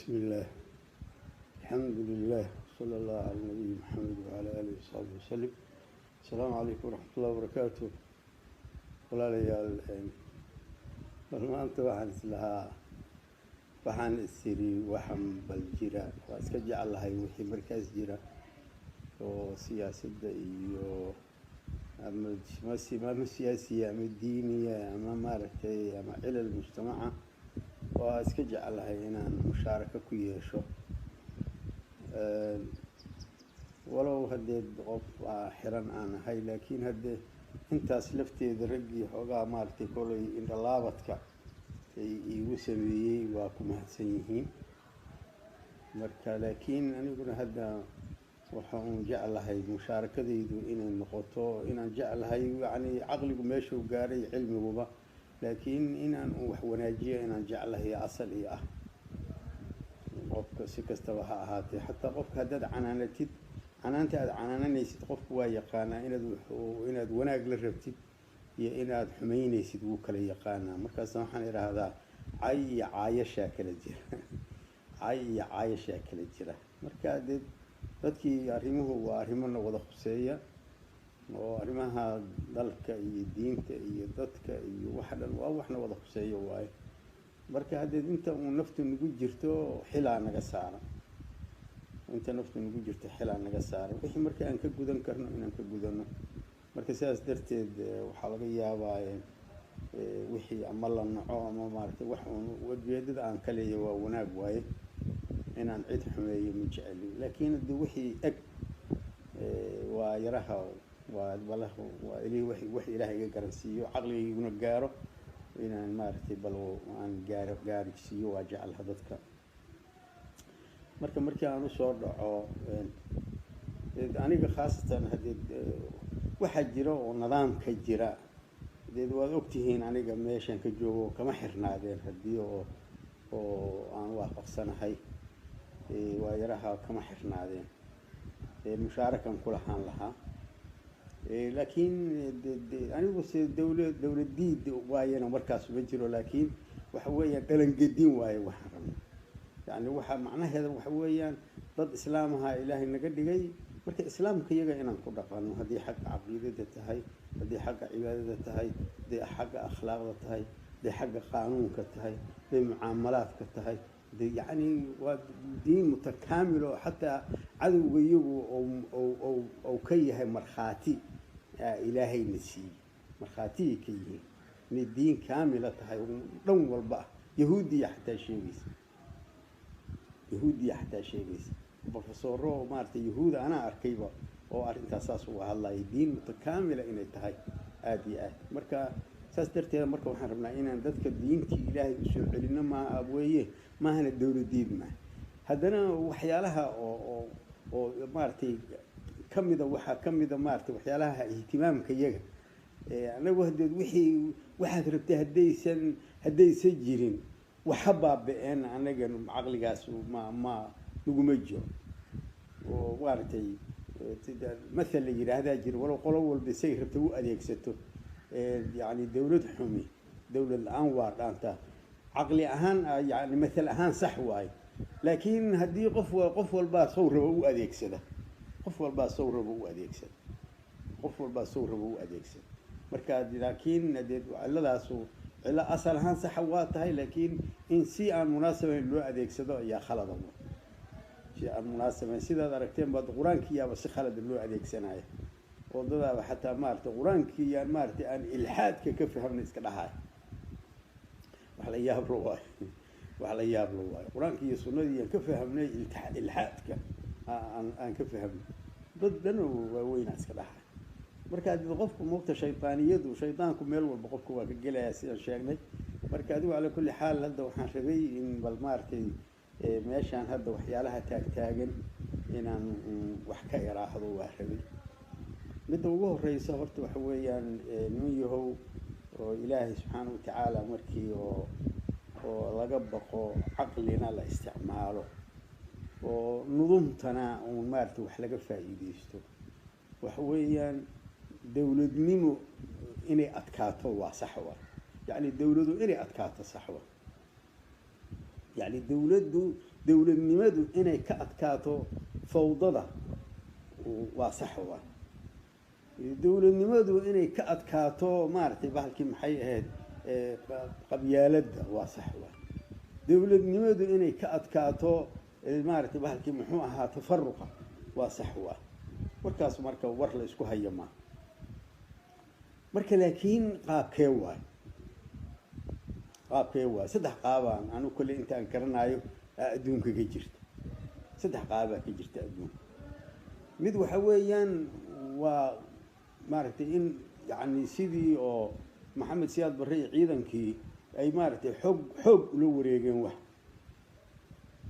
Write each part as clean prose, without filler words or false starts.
بسم الله، الحمد لله، صلى الله على النبي محمد وعلى آله وصحبه وسلم. السلام عليكم ورحمة الله وبركاته. Walaalayaal, bal maanta waxaan islahaa, waxaan isiri waxan bal jira, waa iska jeclahay wixii markaas jira oo siyaasadda iyo ama siyaasiya ama diiniya ama maaragtay ama cilal mujtamaca, waa iska jeclahay inaan mushaarako ku yeesho, walow haddee qof xiran aan ahay, laakiin haddee intaas lafteeda raggii xoogaa maaragtay kolay indhalaabadka ay iigu sameeyey waa ku mahadsan yihiin. Marka laakiin aniguna hadda waxa uun jeclahay mushaarakadaydu inay noqoto inaan jeclahay, yacni caqligu meeshuu gaaray, cilmiguba, laakiin inaan un wax wanaajiyo inaan jeclahay asal iyo ah. Qofka si kastaba ha ahaatee, xataa qofka haddaad canaanatid, canaanta aada canaananaysid qofku waa yaqaanaa inaad wanaag la rabtid iyo inaad xumaynaysid, wuu kala yaqaanaa. Markaas waxaan idhaahdaa cay iyo caayashaa kala jira, cay iyo caayashaa kala jira. Marka dee dadkii arrimuhu waa arrimona wada khuseeya, oo arrimaha dalka iyo diinta iyo dadka iyo waxa dhan waa waxna wada khuseeya waaye. Marka haddee inta uu naftu nagu jirto xilaa naga saaran, inta naftu nagu jirto xilaa naga saaran, wixii marka aan ka gudan karno inaan ka gudano. Marka sidaas darteed waxaa laga yaabaa wixii ama la naco ama maaragtay wax uun ujeedada aan ka leeyahay waa wanaag waaye, inaan cid xumeeyo ma jeceli, laakiin hadii wixii eg waa yaraha waa balaha waa ilih wax Ilaah iga garansiiyo, caqligayguna gaaro inaan maaragtay bal aan gaaro gaarsiiyo waa jeclaha dadka. Marka markii aan usoo dhaco aniga khaasatan, haddee waxaa jira oo nidaamka jira deed waad ogtihiin, aniga meeshan ka joogo kama xirnaadeen haddii oo aan waafaqsanahay, waa yaraha kama xirnaadeen, mushaarakan ku lahaan lahaa. Laakiin anigu se dawlad diid waayana markaas ma jiro, laakiin waxa weeyaan dhalangedin waaye waxaan rabna. Yani waxa macnaheeda waxa weeyaan dad islaamaha Ilaahay naga dhigay, marka islaamka iyaga inaan ku dhaqano, haddii xagga caqiidada tahay, haddii xagga cibaadada tahay, haddii xagga akhlaaqda tahay, haddii xagga qaanuunka tahay, hadday mucaamalaadka tahay, hadii yacni waa diin mutakaamil oo xataa cadowga iyagu ou ka yahay markhaati, Ilaahayna siiyey markhaatiyay ka yihiin inay diin kaamila tahay dhan walba ah. Yahuudiya xataa sheegaysa, yahuudiya xataa sheegaysa, profesoro maaragtay yahuuda anaa arkayba oo arrintaas saas uga hadlaya, diin mutakaamila inay tahay aada iyo aad. Marka saas darteeda marka waxaan rabnaa inaan dadka diintii Ilaahay usoo celino, maa weeye maahana dawladeed maaha. Haddana waxyaalaha oo maaragtay kamida, waxaa kamida maaragtay waxyaalaha ihtimaamka iyaga anagu hadeed wixii waxaad rabtay haddaysan jirin waxa baaba-een, anaga caqligaas ma naguma jiro. Oo maaragtay mathal la yidhaahdaa jiro, walow qolo walba say rabta u adeegsato, yacni dawlad xumi dawlad la-aan waa dhaantaa. Caqli ahaan yani mathal ahaan sax waaye, laakiin haddii qof walbaa sow rabo u adeegsada, qof walbaa sow rabo u adeegsada, qof walbaa sow rabo u adeegsada. Marka laakiin dee cilladaasu cillo asal ahaan saxa waa tahay, laakiin in si aan munaasabayn loo adeegsado ayaa khalada, si aan munaasabayn. Sidaad aragteen baad qur-aankiiyaaba si khalada loo adeegsanaya, oo dadaaba xataa maaragtay qur-aankii yaan maaragtay aan ilxaadka ka fahamna iska dhahaay. Wax la yaablo waayo, wax la yaablo waayo. Qur-aankii iyo sunnadii yaan ka fahamnay ilxaadka aan ka fahamnay, dad dhan oo waaweynaa iska dhahay. Marka adii qofku moogta shaydaaniyadu, shaydaanku meel walba qofka waa ka gelayaa sidaan sheegnay. Marka adigu calaa kulli xaal hadda waxaan rabay in bal maaragtay meeshaan hadda waxyaalaha taagtaagan inaan wax ka iraahdo waa rabay. Midda ugu horeysa horta waxa weeyaan, nin yahow oo Ilaahay subxaana watacaala markii oo laga baqo, caqlina la isticmaalo, oo nudumtana uun maaragtay wax laga faa'iideysto, waxa weeyaan dawladnimo inay adkaato waa sax wa, yacni dawladu inay adkaato sax wa, yacni dawladdu Dowladnimadu inay ka adkaato fawdada waa sax waay. Dowladnimadu inay ka adkaato maaragtay bahalkii maxay ahayd qabyaaladda waa sax waay. Dowladnimadu inay ka adkaato maaragtay bahalkii muxuu ahaa tafaruqa waa sax waay. Warkaas marka war la isku hayo maa marka, laakiin qaabkee waay? Qaabkee waay? Saddex qaabaan anu kolley intaan garanayo adduunka ka jirta. Saddex qaabaa ka jirta adduunka. Mid waxa weeyaan waa maaragtay in yacni sidii oo Maxamed Siyaad Barre iyo ciidankii ay maaragtay xoog xoog ula wareegeen, wax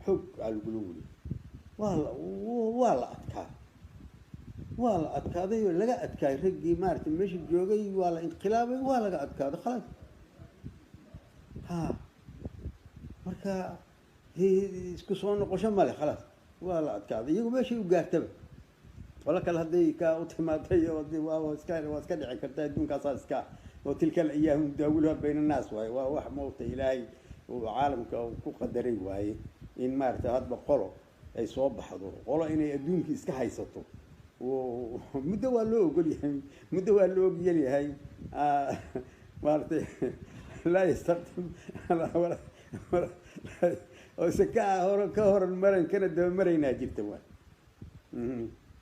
xoog aa lagula wareegay, waa la adkaa, waa la adkaaday oo laga adkaayay raggii maaragtay meesha joogay, waa la inqilaabay, waa laga adkaaday, khalaas. Ha, marka isku soo noqosho male, khalaas, waa la adkaaday. Iyagu meeshay u gaartaba qolo kale hadday ka u timaatay waa iska, waa iska dhici karta. Adduunkaasaa iska oo tilka al-ayaamu nudaawiluha bayna annaas waaye. Waa wax moogta Ilaahay uu caalamka ku qadaray waaye in maaragtay hadba qolo ay soo baxdo, qolo inay adduunkii iska haysato. Muddo waa loo ogol yahay, muddo waa loo ogol yahay, maaragtay laa yastaqdim oo se ka hor ka horan maran kana daba maraynaa jirta waay.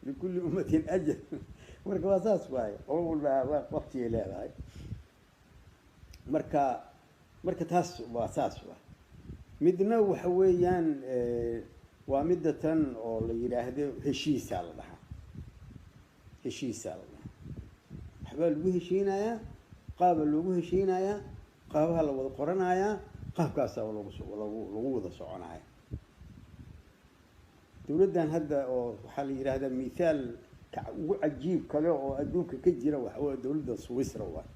Likulli ummatin ajal. Marka waa saas waaye, qolo walba waa waqtigay leedahay. Marka taas waa saas waay. Midna waxa weeyaan waa midda tan oo la yidhaahdo heshiisaa la dhahaa, heshiisaa la dhahaa. Waxbaa lagu heshiinayaa, qaabaa loogu heshiinayaa, qaabaha la wada qoranayaa, qaabkaasaa lagu wada soconaya. Dowladdan hadda oo waxaa la yidhaahdaa mithaal ugu cajiib kale oo adduunka ka jira waxa wey dowladdan Swisra waay.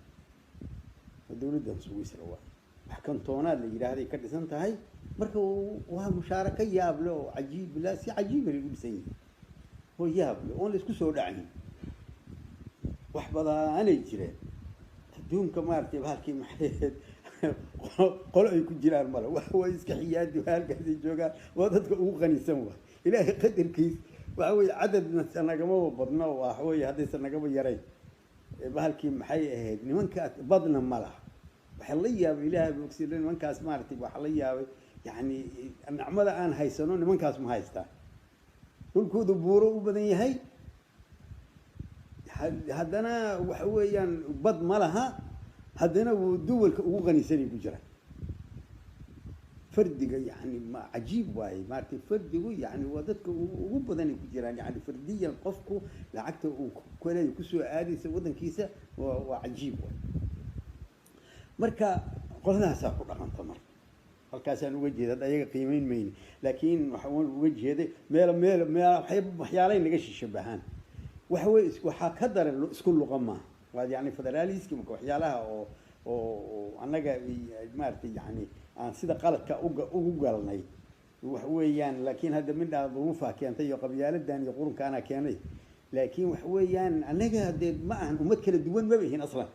Dowladdan Swisra waay, wax kantoonaad la yidhaahday ka dhisan tahay. Marka waa mushaarako yaab le oo cajiib la si cajiib ay u dhisan yihin oo yaab le oon la isku soo dhacayn. Wax badaanay jireen adduunka maaragtay bahalkii maxay ahayd qolo ay ku jiraan male, wax way iska xiyaadi halkaasay joogaan. Waa dadka ugu qanisan waay, Ilaahay qadarkiis. Waxa weye cadadna nagamaba badno, waxa weye haddaysan nagaba yarayn bahalkii maxay ahayd nimanka badna ma laha. Waxaa la yaabay, Ilaahay bogsiila, nimankaas maaragtay waxaa la yaabay yacni nicmada aan haysano nimankaas ma haystaan. Dhulkooda buuro u badan yahay, haddana waxa weeyaan bad ma laha, haddana wuu duwalka ugu qanisanay ku jiraan fardiga. Yani ma cajiib waaye maaragtay fardigu, yani waa dadka ugu badanay ku jiraan. Yani fardiyan qofku lacagta uu kale kusoo aadaysa waddankiisa waa cajiib waay. Marka qoladaasaa ku dhaqanta. Marka halkaasaan uga jeeda hadda ayaga qiimeyn mayne, laakiin waxaan uga jeeday meel meel meel waxyaalay naga shishabahaan. Waxa wey waxaa ka daran isku luqa maaha. Waa yani federaalismka waxyaalaha oo annaga maaragtay yani aan sida qaladka ugu galnay waxa weeyaan. Laakiin hadda midhaa duruufaa keentay iyo qabyaaladan iyo qurunkaana keenay, laakiin waxa weeyaan annaga hadee ma ahan ummad kala duwan maba ihin aslan.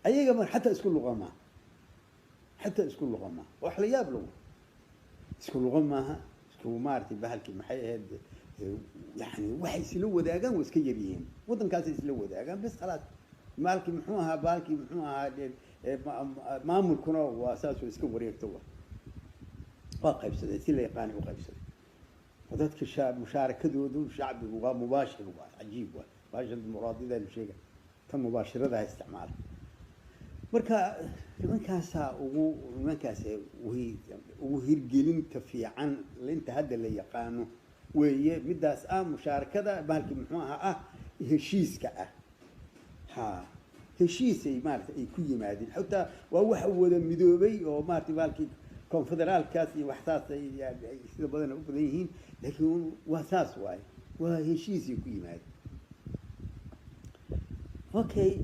Ayaga mar xataa isku luqa maaha, xataa isku luqa maaha. Wax la yaab lagu isku luqa maaha, isku maaragtay bahalkii maxay ahayd yani waxay isla wadaagaan waa iska yaryihiin. Waddankaasay isla wadaagaan bes, khalaas. Maalkii muxuu ahaa baalkii muxuu ahaa maamulkuna waa saas oo iska wareegto waa qaybsadeen, si la yaqaanay u qaybsadeen. Dadka mushaarakadoodu shacbigu waa mubaashir, waa cajiib, waa baashan dimuqraadiyada sheega tan mubaashiradaha isticmaala. Marka nimankaasaa ugu nimankaas ugu hirgelinta fiican inta hadda la yaqaano weeye midaas ah mushaarakada bahalkii muxuu ahaa ah heshiiska ah. Ha, heshiisay maarata ay ku yimaadeen, xataa waa wax wada midoobay oo maarata bahalkii konfederaalkaas iyo wax saas ay sida badan u badan yihiin, laakiin waa saas waaye, waa heshiisay ku yimaadeen. Okay,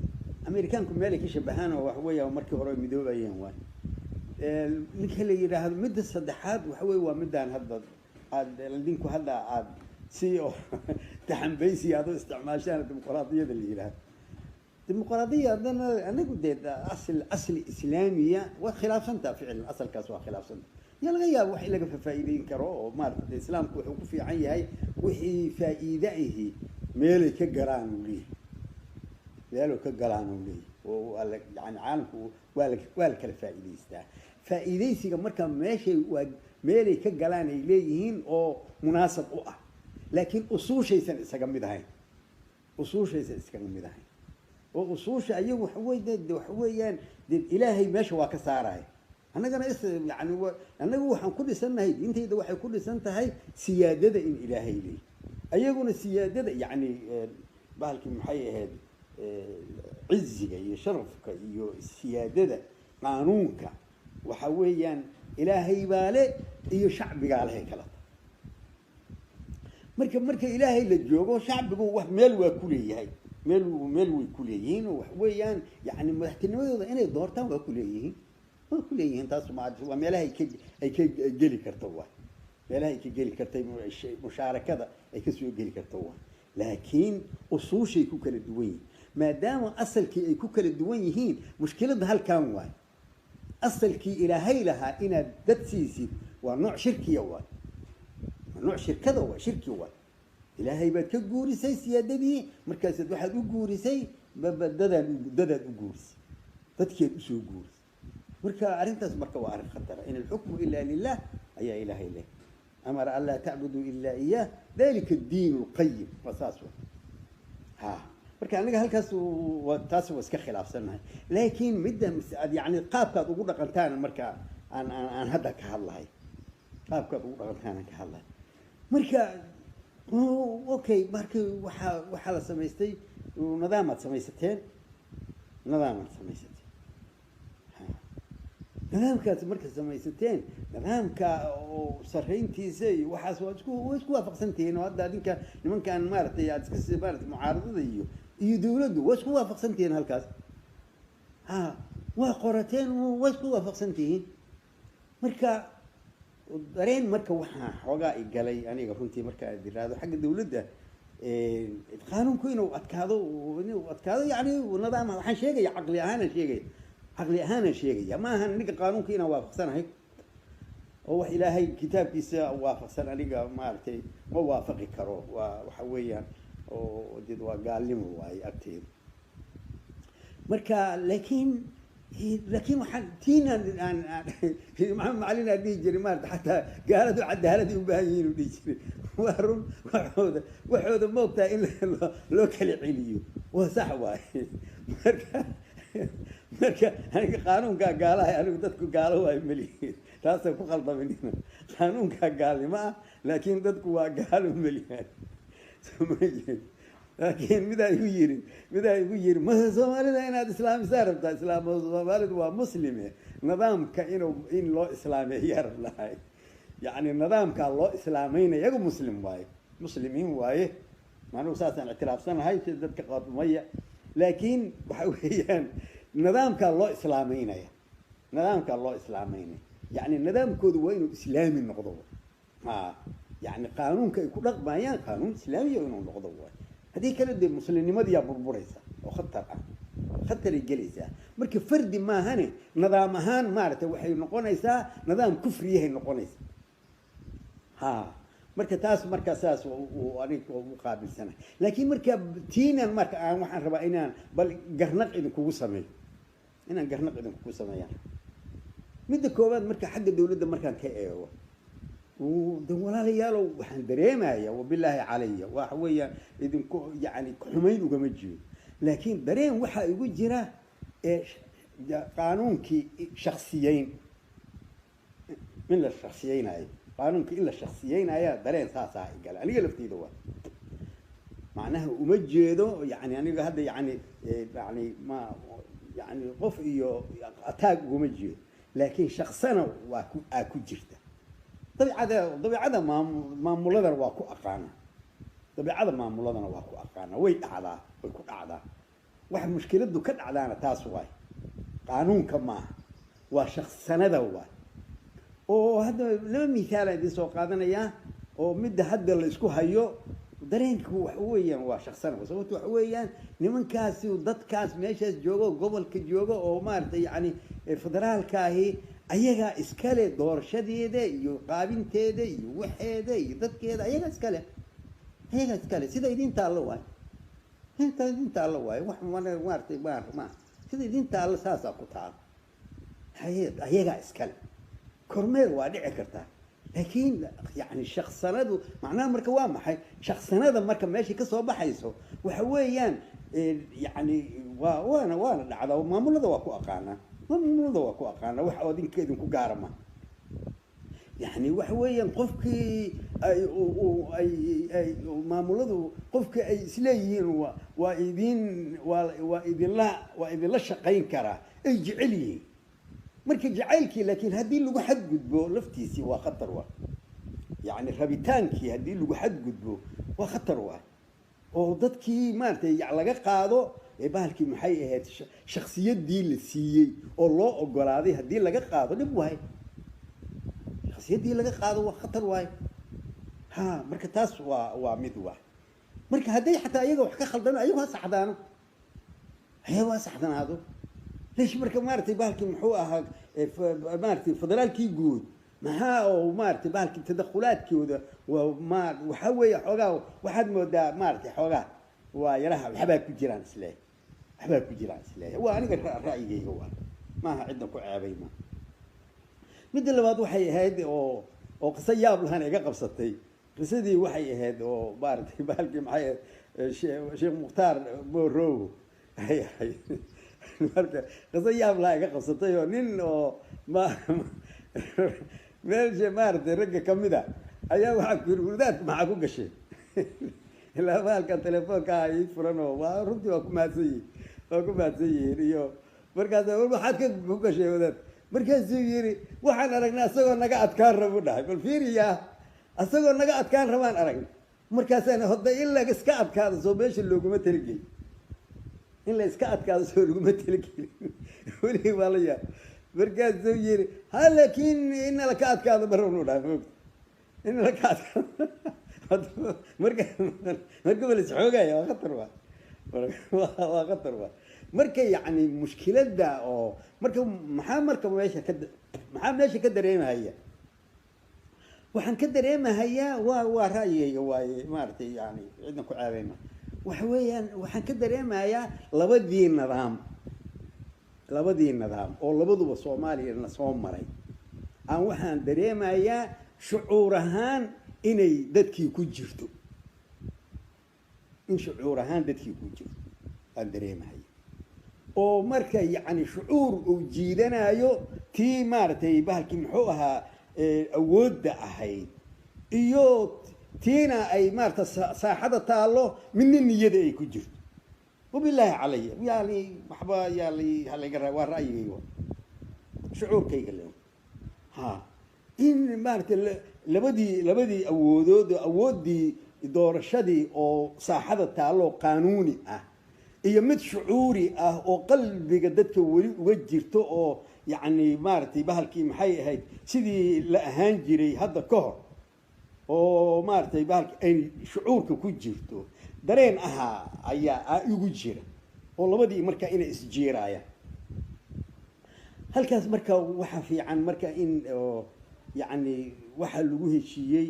Amerikaanku meelay ka shabahaan oo waxa weeya markii hore midoobayeen waay. Ninka la yidhaahdo midda saddexaad waxa weye waa midaan hadda aad ninku hadda aad si oo taxambaysi aad u isticmaashaan dimuqraadiyada la yidhaahdo. Dimuqraadiya haddana anagu dee asli islaamiya waa khilaafsantaa, ficlan asalkaas waa khilaafsanta. Yaa laga yaabo wax in laga faa'iideyn karo oo maarata islaamku wuxuu ku fiican yahay wixii faa'iide ahi meelay ka galaan uu leeyahy, meelay ka galaan uu leeyahy, oo waa la yani caalamku waa la kala faa'iideystaa. Faa'iideysiga marka meeshay waa meelay ka galaan ay leeyihiin oo munaasab u ah, laakiin usuushaysan isaga mid ahayn, usuushaysan iskaga mid ahayn. Oo usuusha ayagu waxa weeyaan dee ilaahay meesha waa ka saaraya. Annagana is yani annagu waxaan ku dhisannahay diintayda waxay ku dhisan tahay siyaadada in ilaahay leeyahy, ayaguna siyaadada yani bahalkii maxay ahayd ciziga iyo sharafka iyo siyaadada qaanuunka waxa weeyaan ilaahay baa le iyo shacbigaa lehay kala tahay. Marka ilaahay la joogo shacbigu wax meel waa ku leeyahay, meel way ku leeyihiin oo wax weeyaan yani madaxtinimadooda inay doortaan waa ku leeyihiin, waa ku leeyihiin. Taas waa meelaha ay ka geli karto, waa meelaha ay ka geli kartay mushaarakada ay ka soo geli karto waa. Laakiin usuushay ku kala duwan yihiin, maadaama asalkii ay ku kala duwan yihiin mushkiladda halkan waay. Asalkii ilaahay lahaa inaad dad siisid waa nooc shirkiya waay, waa nooc shirkada waay, shirki waay. Ilaahay baad ka guurisay siyaadadii, markaasaad waxaad u guurisay dadaad u guurisay, dadkiaad usoo guurisay. Marka arrintaas marka waa arrin khatara. In alxukmu ila lilah ayaa ilaahay leh, amara an laa tacbuduu ila iyaah dalika addiin alqayim, waa saas wa. Ha marka aniga halkaas taas waa iska khilaafsannahay, laakiin midda yani qaabkaad ugu dhaqantaan marka aan hadda ka hadlahay, qaabkaad ugu dhaqantaan aan ka hadlahay. Marka okay, marka waxaa la samaystay nidaamaad samaysateen, nidaamaad samaysateen. Nidaamkaas marka samaysateen, nidaamka oo sarreyntiisa iyo waxaas waa isku waafaqsan tihiin. Oo hadda adinka nimankan maaragtay aad iska maarata mucaaradada iyo dawladdu waa isku waafaqsan tihiin halkaas. Ha waa qorateen, waa isku waafaqsan tihiin. Marka dareen marka waxaa xoogaa i galay aniga runtii marka aad iraahdo xagga dawladda qaanuunku inuu adkaado, inuu adkaado yani nidaam waxaan sheegaya caqli ahaanaan sheegaya, caqli ahaanaan sheegaya. Ma ahan aniga qaanuunka inaan waafaqsanahay oo wax ilaahay kitaabkiisa waafaqsan aniga maaragtay ma waafaqi karo, waa waxa weeyaan oo dee waa gaalnimo waaye agteeda. Marka laakiin waxaan tiinaan aan Maxamed Macalin aan dhihi jiray maarata xataa gaaladu cadaaladii u baahan yihiin uu dhihi jiray. Waa run, waxooda ma ogtahay in loo kala celiyo waa sax waaye. Marka aniga qaanuunkaa gaalaha, anigu dadku gaalo waayo melihiin, taasaan ku khaldaminina. Qaanuunkaa gaalnimo ah, laakiin dadku waa gaalo melihaan. Laakiin midaa igu yiri mase soomaalida inaad islaamisaa rabtaa, islaam soomaalidu waa muslime, nidaamka in loo islaameeyaa rablahay, yacni nidaamkaa loo islaameynaya iyagu muslim waaye, muslimiin waaye. Macnuhu saasaan ictiraafsanahay sida dadka qaadumaya, laakiin waxa weeyaan nidaamkaa loo islaameynaya, nidaamkaa loo islaameynaya, yacni nidaamkoodu waa inuu islaami noqdo. Ha yacni qaanuunka ay ku dhaqmayaan qaanuun islaamiya inuu noqdo waay, haddii kale dee muslimnimadiyaa burburaysa oo khatar ah, khataray gelaysaa. Marka fardi maahane nidaam ahaan maaragtay waxay noqonaysaa nidaam kufriyahay noqonaysaa. Ha marka taas marka saas uu aniga u qaabilsanahay. Laakiin marka tiinan marka aan waxaan rabaa inaan bal garnaq idinkugu sameeyo, inaan garnaq idinkugu sameeyaan. Midda koowaad marka xagga dawladda markaan ka eego, de walaalayaalow waxaan dareemaya wabilaahi calaya waxa weeyaan idinku yani xumayn ugama jeedo, laakiin dareen waxaa igu jira ee qaanuunkii shaksiyeyn in la shaksiyeynayo, qaanuunkii in la shaksiyeynaya dareen saasaa i gala aniga lafteyda. Waa macnaha uma jeedo yani aniga hadda yani ma yani qof iyo ataag ugama jeedo, laakiin shaksana waa ku aa ku jirta dabiicada maamuladana waa ku aqaana, dabiicada maamuladana waa ku aqaana. Way dhacdaa, way ku dhacdaa. Waxa mushkiladu ka dhacdaana taas waay, qaanuunka maaha, waa shaksanada waay. Oo hadda laba mithaalaan idin soo qaadanayaa oo midda hadda la isku hayo Dareenku waxa weeyaan waa shaksana, sababto waxa weeyaan nimankaasi dadkaas meeshaas joogo, gobolka joogo oo maaragtay yani federaalkaahi, ayagaa iskale doorashadeeda iyo qaabinteeda iyo waxeeda iyo dadkeeda, ayagaa iskale, ayagaa iskale. Sida idin taallo waay, inta idin taallo waayo, wax maaragtay ma sida idin taallo saasaa ku taalo, ayagaa iskale. Kormeer waa dhici kartaa, laakiin yani shaksanadu macnaha marka waa maxay? Shaksanada marka meeshay kasoo baxayso waxa weeyaan yani waa waana dhacda, maamulada waa ku aqaanaa, maamulada waa ku aqaanaa, wax oo idinka idinku gaara ma. Yani waxa weeyaan qofkii ay ay ay maamuladu qofkii ay isleeyihiin waa idin waa idinla waa idinla shaqayn karaa, ay jecel yihiin. Marka jacaylkii laakiin haddii lagu xadgudbo laftiisii waa khatar, waa yani rabitaankii haddii lagu xadgudbo waa khatar, waa oo dadkii maaragtay laga qaado bahalkii maxay ahayd shaksiyaddii la siiyey oo loo ogolaaday, haddii laga qaado dhib waay, shaksiyaddii laga qaado waa khatar waay. Ha, marka taas waa mid waa. Marka hadday xataa iyaga wax ka khaldano, ayagu ha saxdaano, ayagu ha saxdanaado. Leesh marka maaragtay bahalkii muxuu ahaa maaragtay federaalkii guud maxaa oo maaragtay bahalkii tadakhulaadkooda waa ma waxa weeye xoogaa waxaad moodaa maaragtay xoogaa waa yaraha waxbaa ku jiraan isleeyahay, waxbaa ku jiraan isleeyahay. Waa aniga ra'yigayga, waa maaha cidna ku ceebay ma. Midda labaad waxay ahayd oo qiso yaab lahan iga qabsatay. Qisadii waxay ahayd oo maaragtay bahalkii maxay ahayd Sheekh Mukhtaar Moorow ay ahayd. Marka qiso yaab laha iga qabsatay oo nin oo ma meesha maaragtay ragga kamid a ayaa waxaa ku yiri, wadaadku maxaa ku gashay? Ilaa bahalkan telefoonka ii furan oo waa runtii waa ku mahadsan yihin, waa ku mahadsan yihiin. Iyo markaas maxaad ka ku gashay wadaad? Markaasuu yiri, waxaan aragnay asagoo naga adkaan rabu dhahay. Bal fiiriyaa, asagoo naga adkaan rabaan aragnay. Markaasaan hodda in la iska adkaado soo meesha looguma talagelin, in la iska adkaado soo laguma talagelin weligii waa la yaab. Markaasuu yiri, ha laakiin in la ka adkaado ma rabnu dhahay, moogta in la ka adkaado. Marka ba la isxoogaya, waa khatar, waa khatar waa. Marka yacni mushkiladda oo marka maxaa marka meesha ka maxaa meesha ka dareemahaya? Waxaan ka dareemahayaa waa ra'yigayga waaye, maaragtay yani cidna ku ceebeyma. Waxa weeyaan waxaan ka dareemayaa labadii nidaam, labadii nidaam oo labaduba Soomaaliya na soo maray, aan waxaan dareemayaa shucuur ahaan inay dadkii ku jirto, in shucuur ahaan dadkii ku jirto aan dareemahaya, oo marka yacni shucuur uu jiidanayo tii maaragtay bahalkii muxuu ahaa awoodda ahayd iyo tiina ay maarata saaxada taallo, midna niyada ay ku jirto. Wabilaahi calaya, yani waxba yaa halayga, waa ra'yigayga, shucuurkayga le ha in maaragtay labadii awoodood, awooddii doorashadii oo saaxada taallo qaanuuni ah iyo mid shucuuri ah oo qalbiga dadka weli uga jirto oo yacni maaragtay bahalkii maxay ahayd sidii la ahaan jiray hadda ka hor oo maaragtay bahalki ay shucuurka ku jirto, dareen ahaa ayaa igu jira oo labadii marka inay isjiiraayaan halkaas. Marka waxa fiican marka in yacni waxa lagu heshiiyey,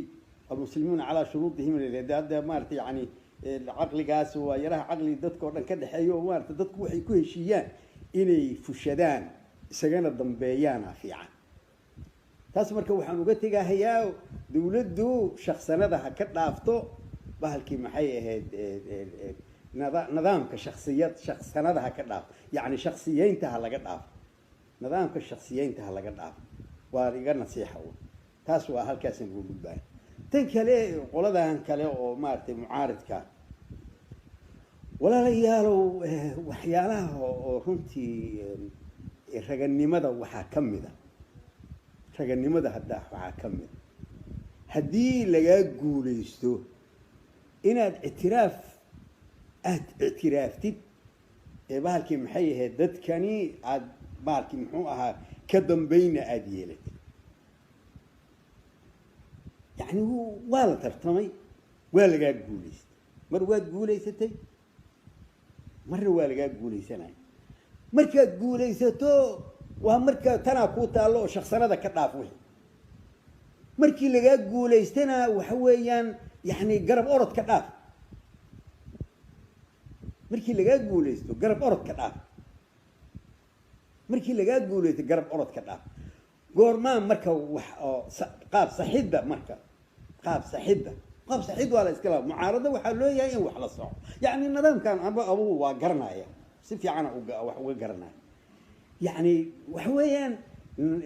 almuslimuuna calaa shuruudihim, hadda maaragtay yani caqligaas waa yaraha caqli dadka oo dhan ka dhexeeyo oo maarata dadku waxay ku heshiiyaan inay fushadaan isagana dambeeyaana fiican. Taas marka waxaan uga tegahayaa dawladdu shaksanada ha ka dhaafto bahalkii maxay ahayd nidaamka shaksiyad, shaksanada ha ka dhaafto, yacni shaksiyeynta ha laga dhaafo, nidaamka shaksiyeynta ha laga dhaafo, waa iga nasiixa. Taas waa halkaasaan uga gudbaya. Tan kale, qoladan kale oo maaragtay mucaaridka, walaalayaalow, waxyaalaha oo runtii raganimada waxaa ka mid a, raganimada hadda waxaa ka mid a haddii lagaa guulaysto inaad ictiraaf aad ictiraaftid ee bahalkii maxay ahayd dadkani aad bahalkii muxuu ahaa ka dambayna aada yeelatid. Yacni waa la tartamay, Waa lagaa guulaystay. Mar waad guulaysatay, marna waa lagaa guulaysanaya. Markaad guulaysato waa marka tanaa kuu taallo oo shaksanada ka dhaaf wixii. Markii lagaa guulaystana waxa weeyaan yani garab orod ka dhaaf. Markii lagaa guulaysto garab orod ka dhaaf. Markii lagaa guulaysto garab orod ka dhaaf. Goormaa marka wax oo qaab saxidda, marka qaab saxidda, qaab saxid waa la iska laa. Mucaarado waxaa loo yahay in wax la soco, yacni nidaamkan amba abugu waa garanaya, si fiicana wax uga garanaya. Yacni waxa weeyaan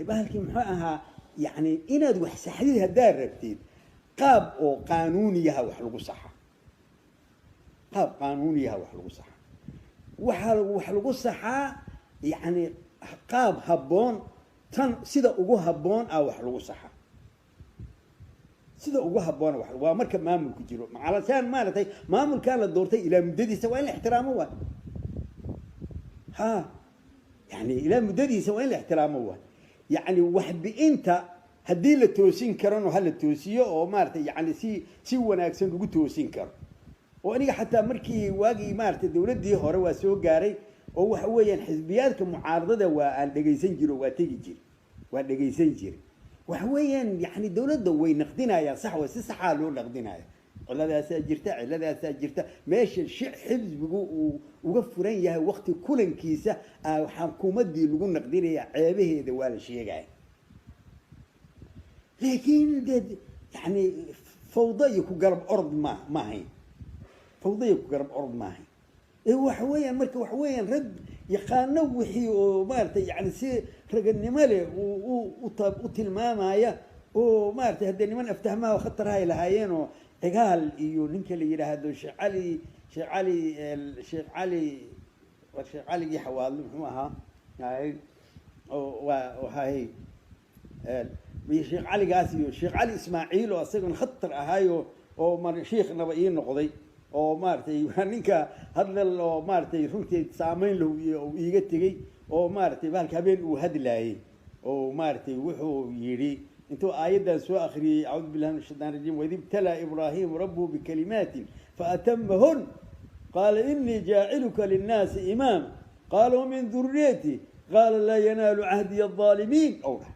bahalkii muxuu ahaa, yacni inaad wax saxdid haddaad rabtid, qaab oo qaanuuniyaha wax lagu saxa, qaab qaanuuniyaha wax lagu saxa. Waxaa wax lagu saxaa yacni qaab habboon, tan sida ugu habboon ah wax lagu saxa, sida ugu habboon wax waa marka maamulku jiro. Macalashaan maaragtay maamulkan la doortay ilaa muddadiisa waa in la ixtiraamo waay. Ha, yani ilaa muddadiisa waa in la ixtiraamo waay. Yani waxbi-inta haddii la toosin karano ha la toosiyo, oo maaragtay yani si wanaagsan lagu toosin karo. Oo aniga xataa markii waagii maaragtay dawladdii hore waa soo gaaray, oo waxa weeyaan xisbiyaadka mucaaradada waa aan dhegaysan jiro, waa tegi jiri, waa dhegaysan jiray. Waxa weeyaan yani dawladda way naqdinayaan, sax way, si saxaa loo naqdinaya. Ciladaasaa jirta, ciladaasaa jirta. Meesha xisbigu uu uga furan yahay wakti kulankiisa xukuumaddii lagu naqdinaya, ceebaheeda waa la sheegaya. Laakiin dee yani fawda iyo ku garab orod ma ahayn, fawda iyo ku garab orod ma ahayn. Ee waxa weeyaan marka waxa weeyaan rag yaqaano wixii oo maaragtay yani si raganimo leh u tilmaamaya, oo maaragtay haddee niman aftahmaha khatar ay lahaayeen, oo Cigaal iyo ninka la yidhaahdo Sheekh Cali, Sheekh Cali, Sheekh Cali, war Sheekh Caligii Xawaadle muxuu ahaa, hay oo waa hay iyo Sheekh Caligaas iyo Sheekh Cali Ismaaciil oo isaguna khatar ahaayo, oo mar shiikhnaba ii noqday, oo maaragtay waa ninka hadal oo maaragtay runtii saameyn lahu uu iiga tegey, oo maaragtay bahalka habeen uu hadlaayey oo maaragtay wuxuu yidhi intuu aayaddan soo akhriyey: "Acuudu billahi min ashaytaan rajiim, waid ibtalaa Ibraahimu rabbuhu bikalimaatin faatamahun, qaala inii jaaciluka linnaasi imaama, qaala wamin duriyati, qaala laa yanaalu cahdiya alظaalimiin." Ow dhah.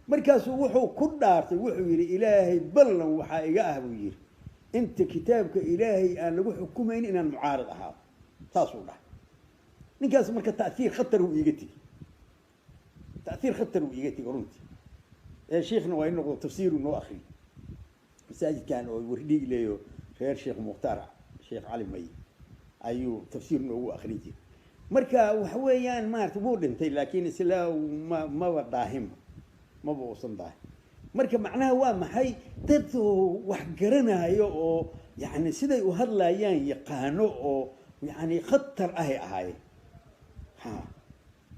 Markaasuu wuxuu ku dhaartay, wuxuu yidhi: "Ilaahay ballan waxaa iga ah," buu yidhi, "inta kitaabka Ilaahay aan lagu xukumayn inaan mucaarad ahaado." Saasuu dhahay ninkaas. Marka ta'hiir khatar uu iiga tegey, ta'hiir khatar uu iiga tegey runtii. Ee shiikhna waa in noqdo, tafsiiru noo akriyo masaajidkan oo wardhiig leeyo, reer Sheekh Mukhtaar Sheekh Cali May ayuu tafsiir noogu akrin jiray. Marka waxa weeyaan maarata wuu dhintay, laakiin isla ma maba daahinba, maba uusan daahin. Marka macnaha waa maxay? Dad oo wax garanayo oo yani siday u hadlayaan yaqaano oo yani khatar ahay ahaayeen. Ha,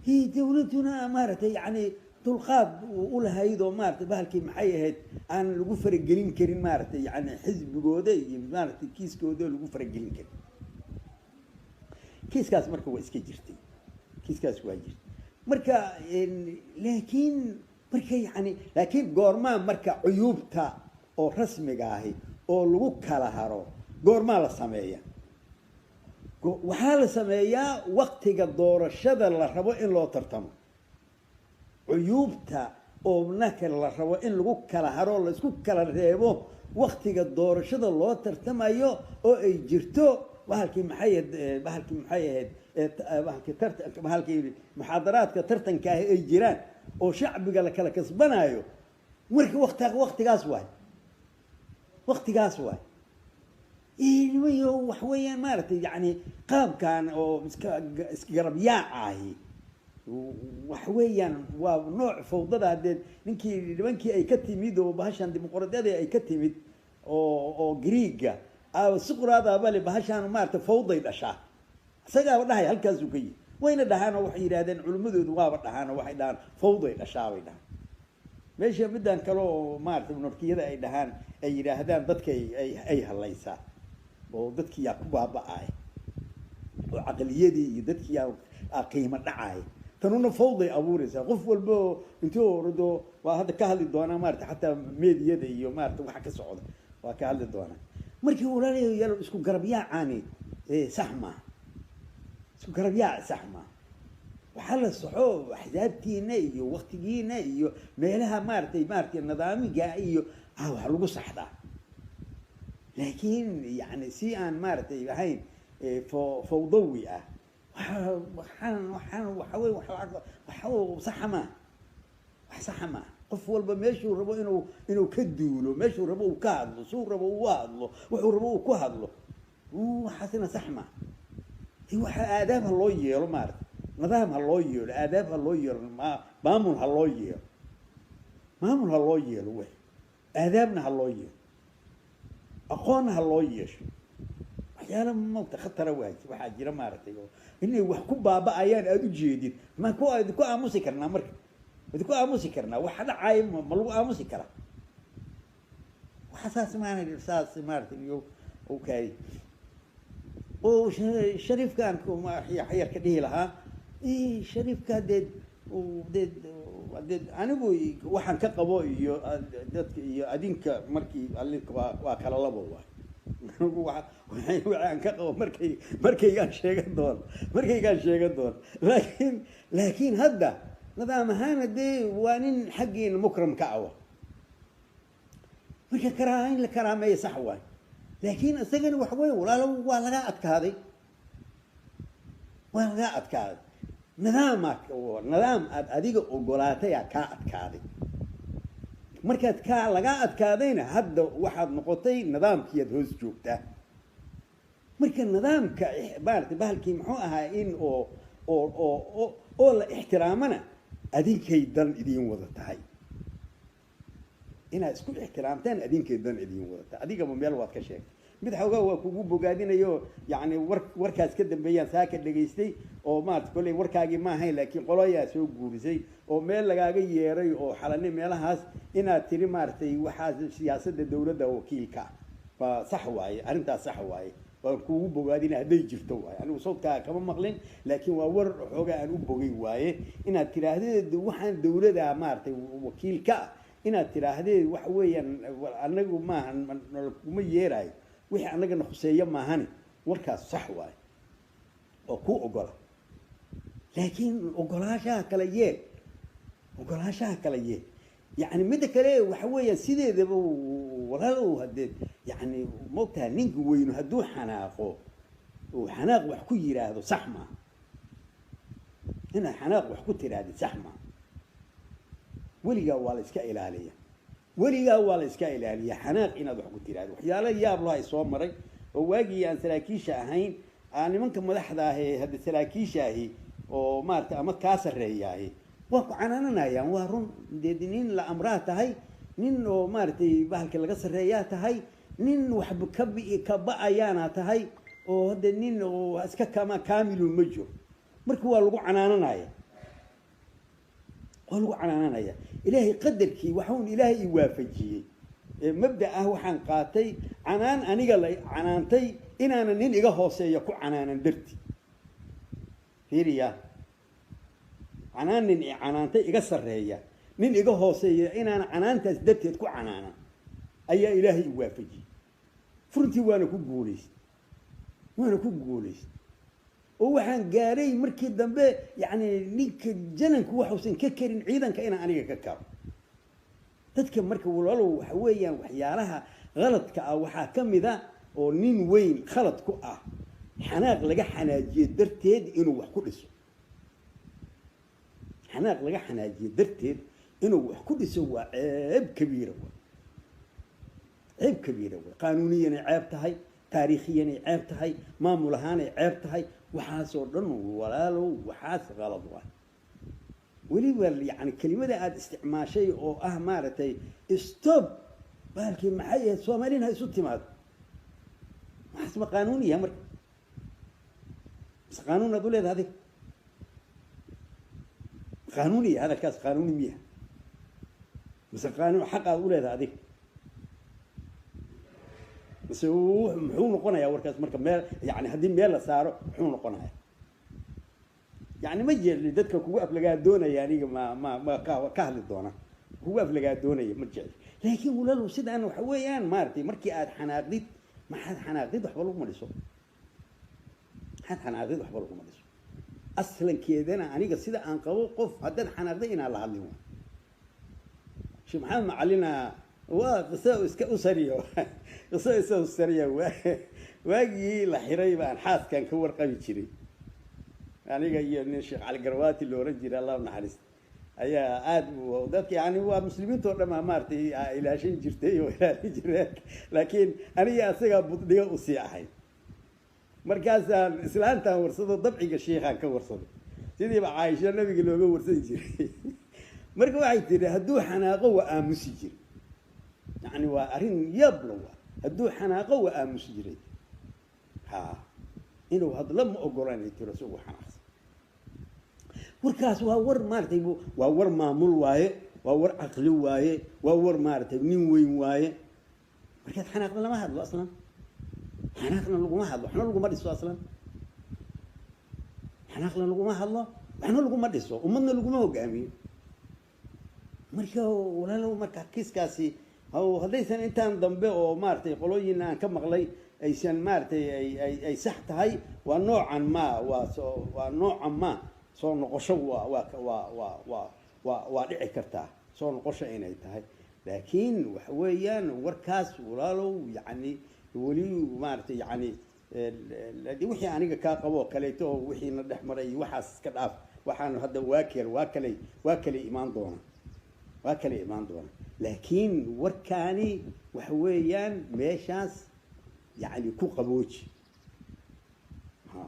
hi dawladduna maaragtay yani dulqaad u lahayd, oo maaragtay bahalkii maxay ahayd aan lagu faragelin karin, maaragtay yani xisbigooda iyo maaragtay kiiskooda lagu faragelin karin kiiskaas. Marka waa iska jirtay, kiiskaas waa jirtay. Marka laakiin marka yani laakiin goormaa marka cuyuubta oo rasmiga ahi oo lagu kala haro goormaa la sameeya? Waxaa la sameeyaa waktiga doorashada la rabo in loo tartamo. Cuyuubta oo naka la rabo in lagu kala haro, laisku kala reebo, waktiga doorashada loo tartamayo oo ay jirto bahalkii maxay ahayd, bahalkii maxay ahayd, bahalkii tartan, bahalkii muxaadaraadka tartanka ahi ay jiraan oo shacbiga la kala kasbanayo. Marka waktigaas waay, waktigaas waay. Nimayo wax weeyaan maaragtay yani qaabkan oo iska isgarab yaaca ahi wax weeyaan waa nooc fawdada. Haddee ninkii nimankii ay ka timid oo bahashan dimuqraadiyada ay ka timid oo Greega Suqraadabale, bahashaan maaragtay fawday dhashaa, isagaaba dhahay, halkaasuu ka yihi. Wayna dhahaan oo waxay yidhahdeen culimmadoodu waaba dhahaan oo waxay dhahaan fawday dhashaa bay dhahaan. Meesha middan kale oo maaragtay monarkiyada ay dhahaan, ay yidhaahdaan dadkay ay hallaysaa oo dadkii yaa ku baaba'aya oo caqliyadii iyo dadkii yaa qiimo dhacaya. Tanuna fawday abuuraysaa, qof walba oo intuu ordo. Waa hadda ka hadli doonaa maarata xataa meediyada iyo maarata waxa ka socda waa ka hadli doonaa. Markii walaalayaal isku garab yaacaani sax maaha, isku garab yaac sax maaha. Waxaa la soxo axsaabtiina iyo waktigiina iyo meelaha maaragtay nidaamiga iyo wax lagu saxdaa, laakiin yani si aan maaragtay ahayn fawdawi ah waxaan waxaan waxa wey waxa saxa maaha, wax saxa maaha. Qof walba meeshuu rabo inuu ka duulo, meeshuu rabo uu ka hadlo, suu rabo uu hadlo, wuxuu rabo uu ku hadlo, waxaasina sax maaha. Waxa aadaab ha loo yeelo, maaragtay nidaam ha loo yeelo, aadaab ha loo yeelo, maamul ha loo yeelo, maamul ha loo yeelo, w aadaabna ha loo yeelo, aqoonna ha loo yeesho. Waxyaala maogta khatara waa waxaa jira maaragtay oo inay wax ku baaba'ayaan aada u jeedid. Ma ku ku aamusi karnaa? Marka idinku aamusi karnaa waxa dhacaayo ma lagu aamusi karaa? Waxa saas maana saas maaragtay iyo okay oo shariifkaan yar ka dhihi lahaa shariifka dee dee dee anigu waxaan ka qabo iyo dadka iyo adinka markii alinka waa kala labo waay. Anigu waxaan ka qabo markaygaan sheegan doono, markaygaan sheegan doono, laakiin hadda nidaam ahaana dee waa nin xaggiina mukram ka awa. Marka karaa in la karaameeyo sax waay, laakiin isagana waxa wey walaalo waa lagaa adkaaday, waa lagaa adkaaday. Nidaama nidaam aad adiga ogolaatayaa kaa adkaaday. Markaad kaa lagaa adkaadayna hadda waxaad noqotay nidaamkiiaad hoos joogtaa. Marka nidaamka maarata bahalkii muxuu ahaa in oo oo oo oo la ixtiraamana adinkay dan idiin wada tahay, inaad isku ixtiraamtaan adinkay dan idiin wada tahay. Adigaba meel waad ka sheegtay, mid xoogaa waa kugu bogaadinayo, yacni warkaas ka dambeeyaan saaka dhegaystay oo maarata kolley warkaagii ma ahayn, laakiin qoloyaa soo guurisay oo meel lagaaga yeeray oo xalani meelahaas inaad tiri maaragtay waxaas siyaasadda dawladda wakiilka ah. Waa sax waaye, arrintaas sax waaye, waan kugu bogaadina hadday jirto waaye. Anigu sawdkaaga kama maqlin, laakiin waa war xoogaa aan u bogay waaye inaad tidhaahdeed waxaan dawladda maaragtay wakiilka ah, inaad tidhaahdeed waxa weeyaan anagu maaha kuma yeeraayo wixii annagana khuseeyo maahani. Warkaas sax waaye oo ku ogola, laakiin ogolaashaha kala yeel, ogolaashaha kala yeel. Yacni midda kale waxa weeyaan sideedaba walaalow haddee yacni maogtaha ninka weynu hadduu xanaaqo uu xanaaq wax ku yidhaahdo sax maaha. Inaad xanaaq wax ku tidhaahdid sax maaha. Weligaa waa la iska ilaaliya, weligaa waa la iska ilaaliya xanaaq inaad wax ku tiraahdo. Waxyaalo yaab laha soo maray oo waagii aan saraakiisha ahayn nimanka madaxda ah ee hadda saraakiisha ahi oo maarata ama kaa sarreeyaahi waa ku canaananayaan. Waa run, dee nin la amraa tahay, nin oo maaragtay bahalka laga sarreeyaa tahay, nin waxba ka ba-ayaana tahay, oo hadda nin oo iska kama kaamilu ma jiro. Marka waa lagu canaananaya, waa lagu canaananaya. Ilaahay qadarkii waxuun ilaahay i waafajiyey mabda ah waxaan qaatay canaan aniga la canaantay inaana nin iga hooseeya ku canaanan darti. Fiiriya, canaan nin i canaantay iga sarreeya, nin iga hooseeya inaana canaantaas darteed ku canaanan ayaa ilaahay i waafajiyey. Furuntii waana ku guulaystay, waana ku guulaystay oo waxaan gaaray markii dambe yacni ninka jananku waxuusan ka karin ciidanka inaan aniga ka karo. Dadka marka walaalow waxa weeyaan waxyaalaha khaladka ah waxaa ka mid a oo nin weyn khalad ku ah xanaaq laga xanaajiyo darteed inuu wax ku dhiso, xanaaq laga xanaajiyo darteed inuu wax ku dhiso waa ceeb kabiira, wa ceeb kabiira wa qaanuuniyanay ceeb tahay, taariikhiyanay ceeb tahay, maamul ahaanay ceeb tahay. Waxaasoo dhan walaalow waxaas qalad waay. Weliba yacni kelimada aada isticmaashay oo ah maaragtay stop bahalkii maxay ahayd soomaalina ha isu timaado, waxaas ma qaanuuniya? Marka mise qaanuun aad u leedahay adiga qaanuuniya? Hadalkaas qaanuuni miya mise qaanuun xaq aad u leedahay adiga? Mise muxuu noqonayaa warkaas? Marka meel yani haddii meel la saaro muxuu noqonayaa? Yani ma jecli dadka kugu aflagaa doonaya, aniga ma ka hadli doona kugu aflagaa doonaya ma jecli, laakiin walaalow sidaan waxa weeyaan maaragtay markii aad xanaaqdid Maxaad xanaaqdid waxba laguma dhiso, maxaad xanaaqdid waxba laguma dhiso. Aslankeedana aniga sida aan qabo, qof haddaad xanaaqday inaan la hadlin waa. Sheekh Maxamed Macalina waa qiso iska usariyo, qiso iska usariya. Waagii la xiray baan xaaskan ka warqabi jiray, aniga iyo nin Sheekh Cali Garwaati la oran jiray, Allah naxariist, ayaa aada dadka, yani waa muslimiinta oo dhan aa maaragtay ilaashan jirtay oo ilaalin jireen, laakiin aniga asagaa buddhigo usii ahay. Markaasaan islaantaan warsado, dabciga shiikhaan ka warsaday, sidiiba Caaisha nabiga looga warsan jiray. Marka waxay tiri, hadduu xanaaqo waa aamusi jiray. Yani waa arrin yaabla, waa hadduu xanaaqo waa aamusi jiray, ha inuu hadlo ma ogolanay tiro isagoo xanaaqsan. Warkaas waa war maaragtay, waa war maamul waaye, waa war caqli waaye, waa war maaragtay nin weyn waaye. Markaad xanaaqda lama hadlo aslan, xanaaqna laguma hadlo, waxna laguma dhiso aslan. Xanaaqna laguma hadlo, waxna laguma dhiso, ummadna laguma hogaamiyo. Marka walaalow, marka kiiskaasi haddaysan intaan dambe oo maaragtay qolooyin aan ka maqlay aysan maaragtay ay sax tahay, waa noocan ma, waa soo, waa noocan ma soo noqosho, waa waa waa waa waa waa waa dhici kartaa soo noqosho inay tahay. Laakiin waxa weeyaan warkaas walaalow, yacni weli maaragtay, yacni wixii aniga kaa qabo oo kaleeto oo wixiina dhex maray iyo waxaas iska dhaaf. Waxaan hadda waa kale, waa kale, waa kale imaan doona, waa kale imaan doona. Laakiin warkaani waxa weeyaan meeshaas yacni ku qabooji. Ha,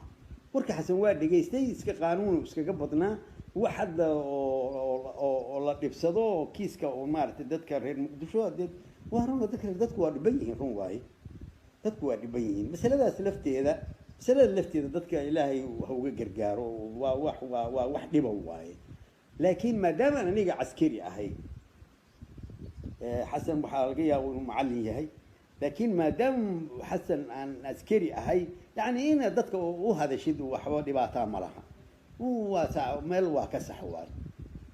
warka Xasan waa dhegaystay, iska qaanuun iskaga badnaa, wax hadda oo la dhibsado oo kiiska oo maaragtay dadka reer Muqdisho hadee waa run, dadka dadku waa dhiban yihiin, run waaye, dadku waa dhiban yihiin. Masaladaas lafteeda, masalada lafteeda dadka Ilaahay ha uga gargaaro, waa wax, waa wax dhiba waaye. Laakiin maadaama aan aniga caskari ahay, Xasan waxaa laga yaaba inuu macallin yahay, laakiin maadaama Xasan aan askari ahay, yani inaad dadka u hadashid waxba dhibaataa ma laha, waa meel waa ka sax waay.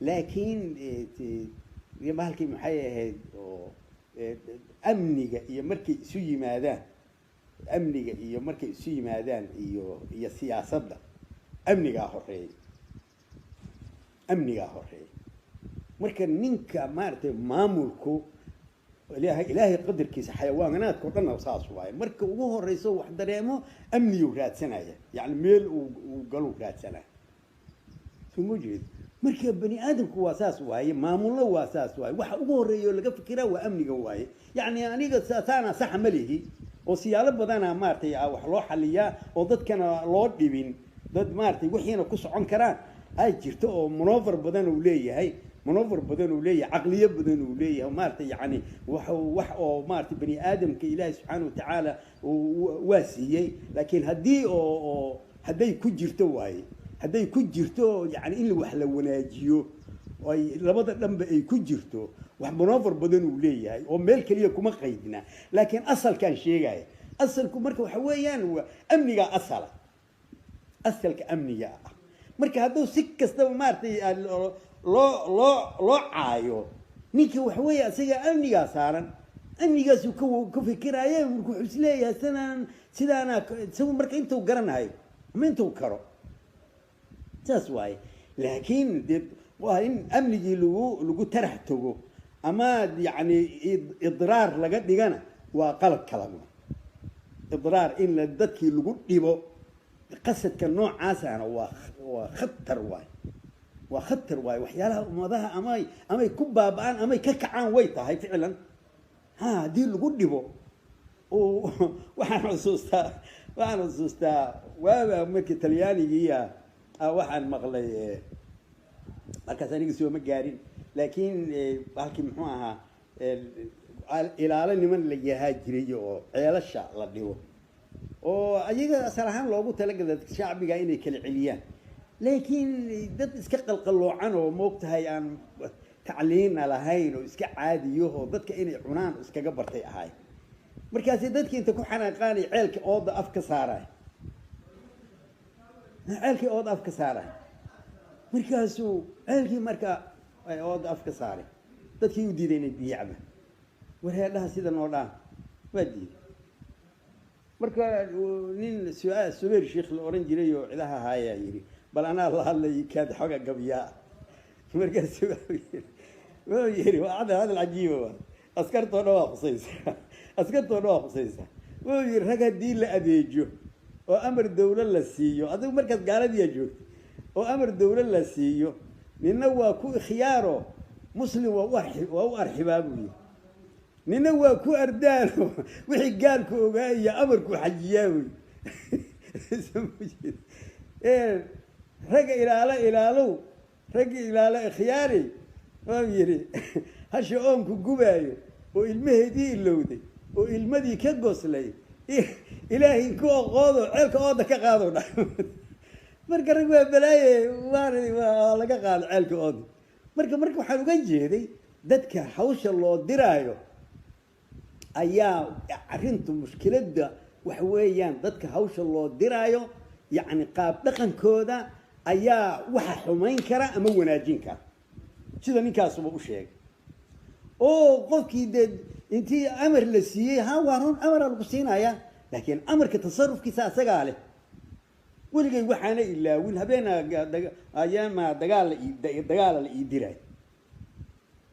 Laakiin bahalkii maxay ahayd oo amniga iyo markay isu yimaadaan, amniga iyo markay isu yimaadaan iyo siyaasadda, amnigaa horeeya, amnigaa horeeya. Marka ninka maaragtay maamulku, Ilaahay qadarkiisa, xayawaanaadka o dhanna saas waaye, marka ugu horeyso wax dareemo amniyuu raadsanaya, yani meel uu galuu raadsanaya, soo ma jeed? Marka bani aadamku waa saas waaye, maamulna waa saas waaye, waxa ugu horeeya oo laga fikiraa waa amniga waaye. Yacni aniga saana saxa ma lihi, oo siyaalo badana maaragtay wax loo xaliyaa oo dadkana loo dhibin, dad maaragtay wixiina ku socon karaan ay jirto, oo manover badan uu leeyahay, manover badan uu leeyahay, caqliyo badan uu leeyahay, maaragtay yacni wax oo maaragtay bani aadamka Ilaahay subxaana watacaala waa siiyey. Laakiin haddii oo hadday ku jirto waaye, hadday ku jirto yani in wax la wanaajiyo ay labada dhanba ay ku jirto, wax manover badan uu leeyahay oo meel keliya kuma qaydna. Laakiin asalkaan sheegaya, asalku marka waxa weeyaan waa amniga asala, asalka amniga ah. Marka hadduu si kastaba maaragtay loo caayo ninka, waxa weeye asaga amnigaa saaran, amnigaasuu ka fikiraya. Marka wuxuu isleeyahay sidaan sidaana isagu marka intuu garanayo ama intuu karo saas waaye. Laakiin dee waa in amnigii lagu tarax tago ama yacni idraar laga dhigana waa qalad kala. Idraar in la dadkii lagu dhibo qasadka noocaasana waa khatar waay, waa khatar waay. Waxyaalaha ummadaha amay ku baaba'aan amay ka kacaan way tahay ficlan. Ha, haddii lagu dhibo. Waxaan xusuustaa waaba markii Talyaanigiiya waxaan maqlay, markaas aniga sooma gaarin, laakiin halkii muxuu ahaa ilaalo niman la yahaa jiray oo ceelasha la dhibo, oo ayaga asal ahaan loogu talagalay shacbiga inay kala celiyaan, laakiin dad iska qalqalloocan oo moogtahay aan tacliina lahayn oo iska caadiyo oo dadka inay cunaan iskaga bartay ahay. Markaasi dadki inta ku xanaaqaanay ceelka ooda af ka saaray, ceelkii ooda af ka saaray. Markaasuu ceelkii marka ooda af ka saaray, dadkii u diiday inay biyo cabaan. Warheedhaha sida noo dhaan waa diiday. Marka nin su-aal Subayr Sheekh la oran jiray oo cidaha ahaayaa yidhi, bal anaa la hadlay kaad xoga gabyaa. Markaasu wuxuu yidhi, waa hadal hadal cajiiba, waa askartoo dhan waa khusaysa, askartoo dhan waa khusaysa. Wuxuu yidhi, rag haddii la adeejo oo amar dawlo la siiyo, adigu markaas gaaladiyaa joogta, oo amar dawlo la siiyo, nina waa ku ikhyaaro muslim waa u arxibaa buu yidhi, nina waa ku ardaano wixii gaalku ogaa iyo amarku xajiyaa buy. Ragga ilaalo ilaalow, ragga ilaalo ikhyaari, wuxuu yidhi, hasha oonku gubaayo oo ilmaheedii ilowday oo ilmadii ka goslay, ilaahay ku oqoodo ceelka ooda ka qaado dha. Marka rag waa balaaye, waa laga qaado ceelka ooda. Marka waxaan uga jeeday dadka hawsha loo diraayo ayaa arrintu mushkiladda waxa weeyaan, dadka hawsha loo diraayo yacni qaab dhaqankooda ayaa waxa xumayn kara ama wanaajin kara, sida ninkaasuba u sheegay. Oo qofkii dee intii amar la siiyey, ha waa run amaraa lagu siinayaa, laakiin amarka tasarufkiisa asagaa leh. Weligay waxaana ilaawin habeena ayaama dagaal dagaala la ii diray.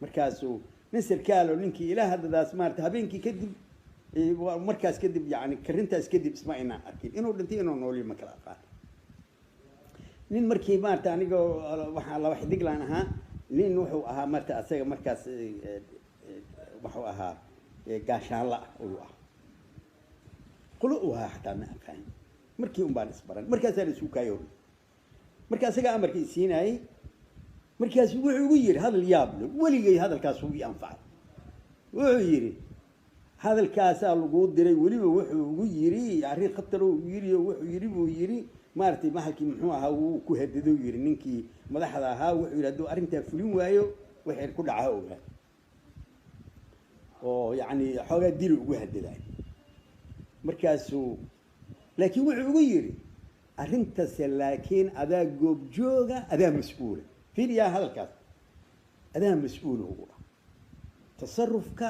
Markaasuu nin sarkaalo ninkii ilaa haddadaas maarata habeenkii kadib, markaas kadib yani karintaas kadib isma aynaan arkin, inuu dhintay inuu noolyo ma kala aqaan. Nin markii maarata aniga waxaa laba xidiglaan ahaa, nin wuxuu ahaa marta asaga markaas wuxuu ahaa gaashaanla ah ayuu ahaa, qulo uu ahaa xataa ma aqaan. Markii un baan isbaran, markaasaan isu kaayo. Marka asagaa amarka isiinaayey, markaasu wuxuu igu yidhi hadal yaab le, weligay hadalkaas uu ii anfacay. Wuxuu yidhi, hadalkaasaa laguu diray. Weliba wuxuu ugu yidhi arrin khatar uu yidhi, oo wuxuu yidhi buu yidhi maaragtay mahalkii muxuu ahaa, wuu ku hadado yidhi ninkii madaxda ahaa. Wuxuu yidhi, hadduu arrintaa fulin waayo wixii ku dhaca ogaa, oo yacni xoogaa dili ugu hadaday. Markaasuu laakiin wuxuu ugu yidhi, arrintase laakiin adaa goobjooga, adaa mas-uula. Fiiriyaa hadalkaas, adaa mas-uula ugu ah tasarufka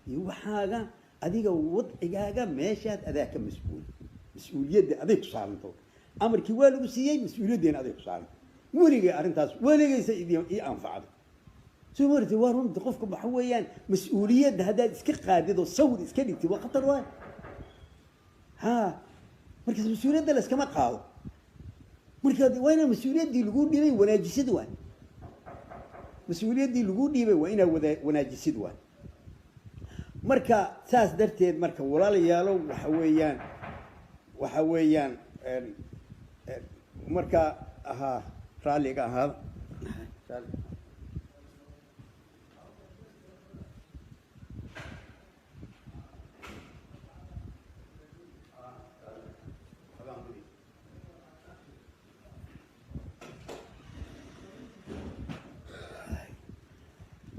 iyo waxaaga, adiga wadcigaaga meeshaad adaa ka mas-uula, mas-uuliyadda aday ku saaranta. Amarkii waa lagu siiyey, mas-uuliyaddeena aday ku saaranta. Weligay arrintaas weligaysa ii anfacday. Soo marti waa runta, qofka waxa weeyaan mas-uuliyadda haddaad iska qaadid oo sawir iska dhigtid waa khatar waay. Ha, markaas mas-uuliyadda la iskama qaado. Marka waa inaa mas-uuliyaddii lagu dhiibay wanaajisid waay, mas-uuliyaddii lagu dhiibay waa inaa wada wanaajisid waay. Marka saas darteed marka walaalayaalo waxa weeyaan, waxa weeyaan marka ahaa raalliga ahaada.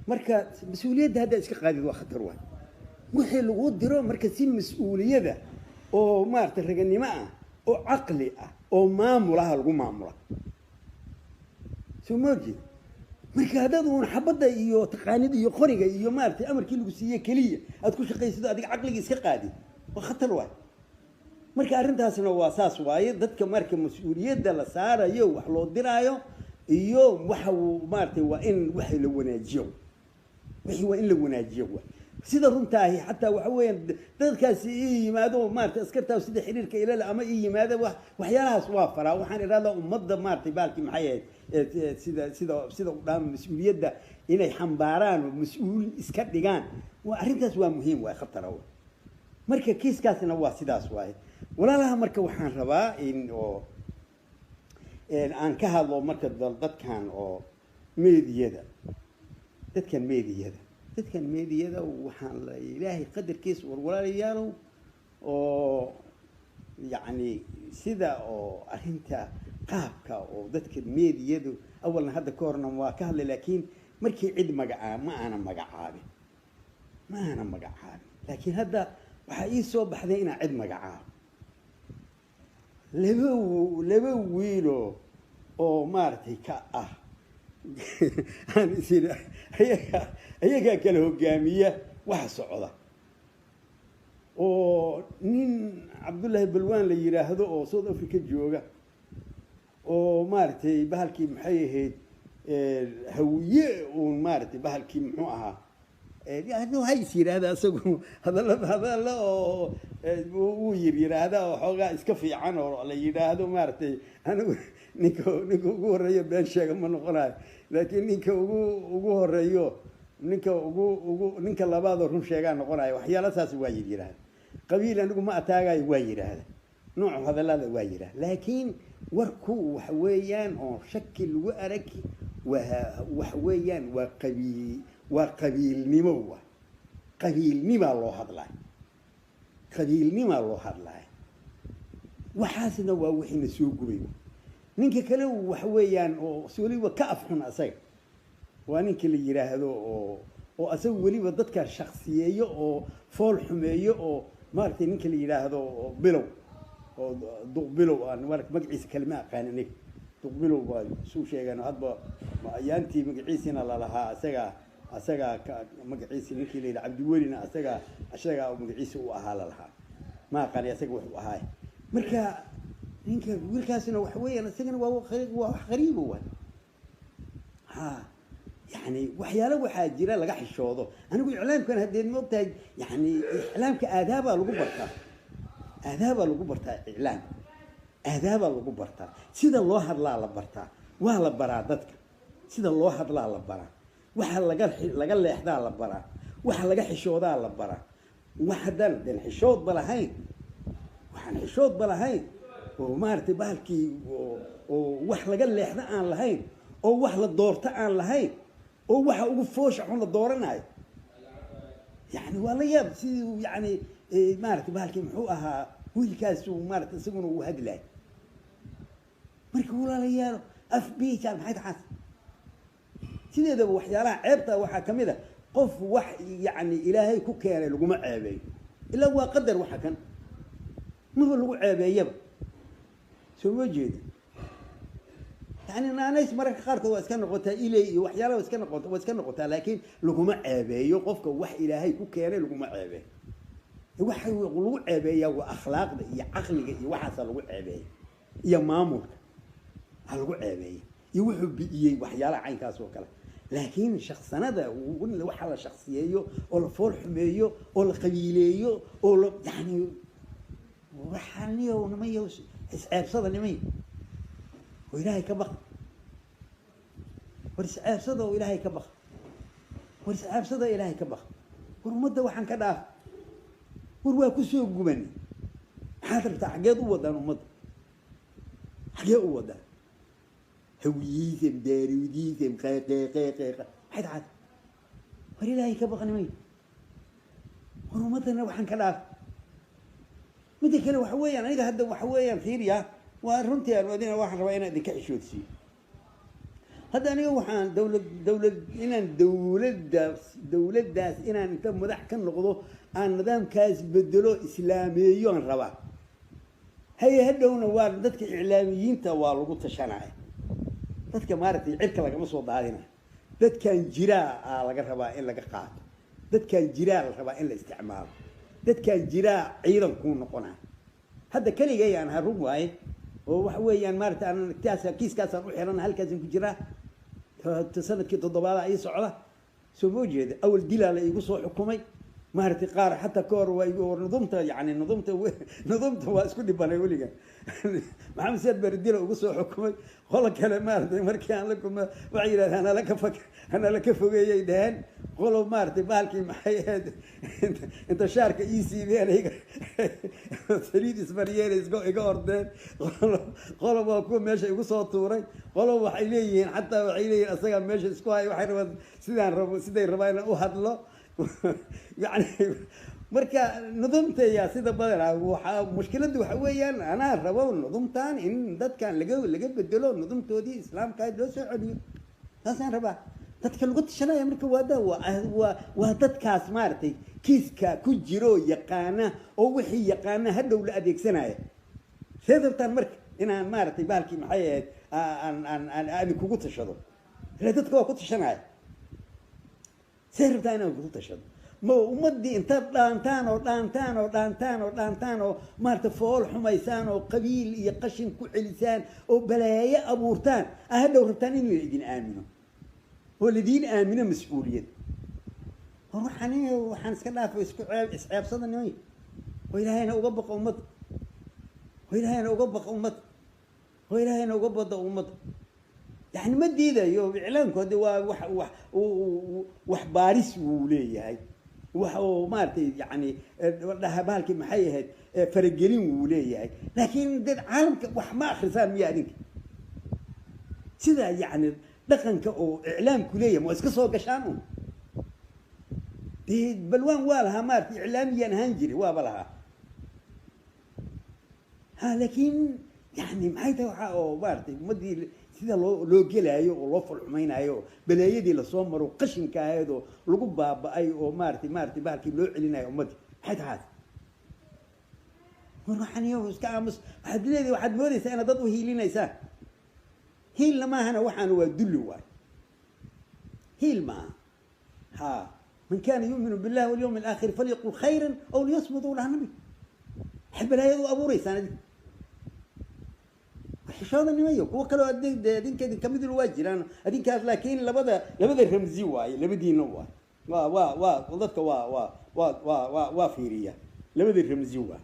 Marka mas-uuliyadda haddaad iska qaadid waa khatar waay. Wixii lagu diro marka si mas-uuliyada oo maaragtay raganimo ah oo caqli ah oo maamulaha lagu maamula, soo ma jeed? Marka haddaad uun xabadda iyo taqaanida iyo qoriga iyo maaragtay amarkii lagu siiye keliya aad ku shaqaysido, adiga caqliga iska qaadid, waa khatar waay. Marka arrintaasna waa saas waaye. Dadka marka mas-uuliyadda la saarayo, wax loo diraayo iyo waxa uu maaragtay waa in waxa la wanaajiyo, wixii waa in la wanaajiyo waay sida runtaahi. Xataa waxa weeyaan dadkaasi ii yimaado maaragtay askartaas sida xiriirka ilale ama ii yimaado, waxyaalahaas waa faraa. Waxaan idhahdaa ummadda maaragtay baalkii maxay ahayd, sida u dhaama mas-uuliyadda inay xambaaraan oo mas-uul iska dhigaan, waa arrintaas waa muhiim waay, khatara waay. Marka kiiskaasna waa sidaas waaye walaalaha. Marka waxaan rabaa in oo aan ka hadlo marka dadkan oo meediyada, dadkan meediyada, dadkan meediyada waxaan la ilaahay qadarkiisa war walaalayaalow, oo yacni sida oo arrinta qaabka oo dadka meediyadu awalna hadda ka horna waa ka hadlay, laakiin markii cid magacaa ma aana magacaabin, ma aana magacaabin, laakiin hadda waxaa ii soo baxday inaan cid magacaabo. Laba wiiloo oo maaragtay ka ah aan is ayaga ayagaa kala hogaamiya waxa socda. Oo nin Cabdullaahi Balwaan la yidhaahdo oo South Africa jooga oo maaragtay bahalkii maxay ahayd, Hawiye uun maaragtay bahalkii muxuu ahaa, hays yidhaahda isagu hadalla hadalla oo wuu yidhaahda oo xoogaa iska fiican oo la yidhaahdo maaragtay. Anigu ninka ugu horeeyo been sheega ma noqonayo, laakiin ninka ugu horeeyo, ninka ugu ninka labaadoo run sheegaa noqonayo. Waxyaala saas waa yidhaahda. Qabiil anigu ma ataagayo waa yidhaahda, nooc hadallada waa yidhahda, laakiin warku waxa weeyaan oo shaki lagu arag waa waxa weeyaan waa qabiil, waa qabiilnimo, wa qabiilnimaa loo hadlayo, qabiilnimaa loo hadlayo. Waxaasna waa wixiina soo gubay. Ninka kale waxa weeyaan oo weliba ka afxun asaga waa ninka la yidhaahdo oo asaga weliba dadka shaksiyeeyo oo fool xumeeyo oo maaragtay ninka la yidhaahdo Bilow oo Duq Bilow, aan maarata magaciisa kale ma aqaan aniga. Duq Bilow baa isu sheegaan hadba ayaantii magaciisina lalahaa asagaa ka magaciisa ninkii la yidhaha Cabdiwelina asagaa magaciisa u ahaa lalahaa, ma aqaani asaga wuxuu ahaay. Marka ninka wiilkaasina waxa weeyaan isagana waa wax qariiba waay. Ha, yani waxyaalo waxaa jira laga xishoodo. Anigu iclaamkan haddeed ma ogtahay, yani iclaamka aadaabaa lagu bartaa, aadaabaa lagu bartaa, iclaam aadaabaa lagu bartaa, sida loo hadlaa la bartaa, waa la baraa dadka sida loo hadlaa la baraa, waxa laga leexdaa la baraa, waxa laga xishoodaa la baraa. Wax haddaan den xishoodba lahayn, waxaan xishoodba lahayn oo maaragtay bahalkii oo wax laga leexda aan lahayn oo wax la doorto aan lahayn oo waxa ugu foosha xun la dooranayo, yani waa la yaab sidii yani maaragtay bahalkii muxuu ahaa wiilkaas uu maaragtay isaguna uu hadlaay. Marka walaalayaalo, af biijaan maxay taxaas? Sideedaba waxyaalaha ceebta waxaa ka mid a qof wax yacni Ilaahay ku keenay laguma ceebeeyo, ilaa waa qadar, waxa kan maba lagu ceebeeyaba. Soo ma jeeda? Yani naanays mararka qaarkood waa iska noqotaa ilay iyo waxyaalaha iska noqota, waa iska noqotaa, laakiin laguma ceebeeyo qofka wax Ilaahay ku keenay laguma ceebeeyo. Waxa lagu ceebeeyaa waa akhlaaqda iyo caqliga iyo waxaasaa lagu ceebeeya, iyo maamulka ha lagu ceebeeya iyo wuxuu bi'iyey, waxyaalaha caynkaas oo kale. Laakiin shaksanada waxa la shaksiyeeyo oo la fool xumeeyo oo la qabiileeyo oo la yani waxaaniyo nimayo isceebsada, nimayo oo Ilaahay ka baq, war isceebsada oo Ilaahay ka baq, war isceebsada oo Ilaahay ka baq, war ummadda waxaan ka dhaaf, war waa kusoo gubanay. Maxaad rabtaa? Xaggeed u wadaan ummadda? Xaggee u wadaan? Hawiyiisem, daaruudiisem, qeeqeeqeeqeeqa maxay taxaad? War Ilaahay ka baqnimay, war ummaddana waxaan ka dhaaf. Midda kale waxa weeyaan aniga hadda waxa weeyaan fiiriya, waa runtii aan adina waxaan rabaa inaan idinka xishoodsiiyo. Hadda aniga waxaan dawlad inaan dawladdaas inaan inta madax ka noqdo aan nidaamkaas bedelo, islaameeyo aan rabaa. Haye, hadhowna waa dadka iclaamiyiinta waa lagu tashanaya, dadka maaragtay cirka lagama soo daadinayo, dadkan jiraa aa laga rabaa in laga qaato, dadkan jiraa la rabaa in la isticmaalo, dadkan jiraa ciidan kuu noqonaya. Hadda keligay aan harun waaye oo waxa weeyaan maaragtay aan taas kiiskaasaan u xiran, halkaasaan ku jiraa, sanadkii toddobaada ii socda. Soo ma jeeda? Awal dilaa la iigu soo xukumay maaragtay, qaar xataa ka hor waa igu nudumta, yani nudumta waa isku dhibanay weliga. Maxamed Siyaad Bari dila ugu soo xukumay. Qolo kale maaragtay markii aan la kulma waxay yidhahdeen hanala ka fog, hanala ka fogeeyay dheheen. Qolo maaragtay bahalkii maxay ahayd, inta shaarka ii siibeen iga saliid ismariyeen iga ordeen. Qolo waa kuwa meesha igu soo tuuray. Qolo waxay leeyihiin, xataa waxay leeyihiin asagaa meesha isku haya, waxay rabaan sidaan rabo, siday rabaan inaan u hadlo. Yani marka nudumtaya sida badanaa waxaa mushkiladdu waxa weeyaan anaa rabo nudumtan in dadkan laga bedelo, nudumtoodii islaamka loo soo celiyo, saasaan rabaa. Dadka lagu tashanaya marka waa dadkaas maaragtay kiiska ku jiro, yaqaana oo wixii yaqaana hadhow la adeegsanaya. See rabtaan marka inaan maaragtay bahalkii maxay ahayd aan kugu tashado? Ila dadka waa ku tashanaya. See rabtaa inaan kugu tashado? Ma ummaddii intaad dhaantaan oo dhaantaan oo dhaantaan oo dhaantaan oo maarata fool xumaysaan oo qabiil iyo qashin ku celisaan oo balaayo abuurtaan, aa hadhow rabtaan in la idin aamino oo laidiin aamino mas-uuliyad. War waxaan iska dhaafo, isku ceeb isceebsada nimay, oo ilaahayna uga baqo ummadda, oo ilaahayna uga baqo ummadda, oo ilaahayna uga bado ummadda. Yani ma diidayo iclaamku hadde waa wax baaris wuu leeyahay, wax oo maaragtay yani dhaha bahalkii maxay ahayd, faragelin wuu leeyahay, laakiin dad caalamka wax ma akrisaan miya adinka? Sida yani dhaqanka oo iclaamku leeyahay ma iska soo gashaan un? Dee balwaan waa lahaa maaragtay, iclaamiyaan ahaan jiri waaba lahaa ha, laakiin yani maxay tahay waxa oo maaragtay ummaddii sida loo gelaayo oo loo falxumaynaayo oo baleeyadii lasoo maro qashinka ahayd oo lagu baaba'ay oo maaratay bahalkii loo celinayo ummaddii, maxay tahay? War waxaan iyo iska aamus. Waxaad leedahay, waxaad moodaysaa inaad dad u hiilinaysaan. Hiilna maahana, waxaan waa dulli waay, hiil maaha. Ha, man kana yu'minu billahi walyawmi alaakhir falyaqul khayran aw liyasmut, uu dhaha nabi. Maxay balaayad u abuureysaan adink? Xishooda nimayo. Kuwo kaleo adinka idin kamiduna waa jiraan adinkaas, laakiin labada ramzi waaye, labadiina waay. Waa dadka waa fiiriya, labada ramzi waay.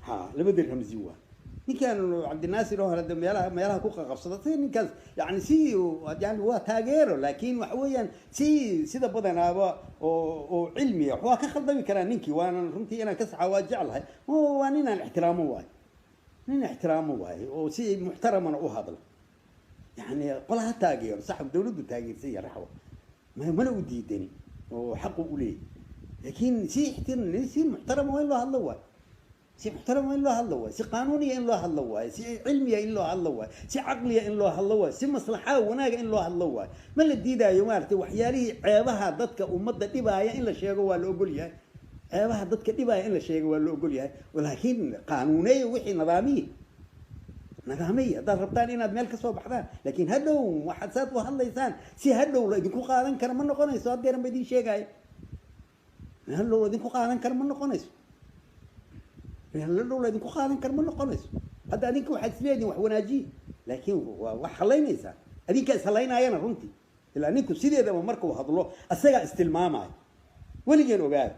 Ha, labada ramzi waay. Ninkan Cabdinaasir oo hore de meelaha ku qaqabsada si ninkaas yani si yani waa taageero, laakiin waxa weeyaan si sida badanaaba oo cilmiya waa ka khaldami karaa ninkii, waana runtii inaan ka saxa waa jeclahay. Waa ninaan ixtiraamo waay, nin ixtiraamo waaye oo si muxtaramana u hadla. Yani qolaha taageero sax, dawladdu taageersan yahay raxwa, mana u diidani oo xaqu u leeyahy, laakiin si ixtiram, si muxtarama waa in loo hadlo waay, si muxtarama in loo hadlo waayo, si qaanuuniya in loo hadlo waayo, si cilmiya in loo hadlo waayo, si caqliya in loo hadlo waayo, si maslaxa wanaaga in loo hadlo waayo. Ma la diidaayo maaragtay waxyaalihii ceebaha dadka ummadda dhibaaya in la sheego waa la ogol yahay, ceebaha dadka dhibaaya in la sheego waa la ogol yahay, laakiin qaanuuneeya wixii, nidaamiya, nidaamiya haddaad rabtaan inaad meel ka soo baxdaan. Laakiin hadhow waxaad saad u hadlaysaan si hadhow la idinku qaadan kara ma noqonayso. Haddeeran ba idin sheegaayo, hadhow la idinku qaadan kara ma noqonayso, hadhow la idinku qaadan kara ma noqonayso. Hadda adinka waxaad isleedihin wax wanaajiye, laakiin waa wax hallaynaysaa, adinkaa is hallaynaayana runtii. Ilaa ninku sideedaba markuu hadlo asagaa istilmaamaayo, weligeen ogaada,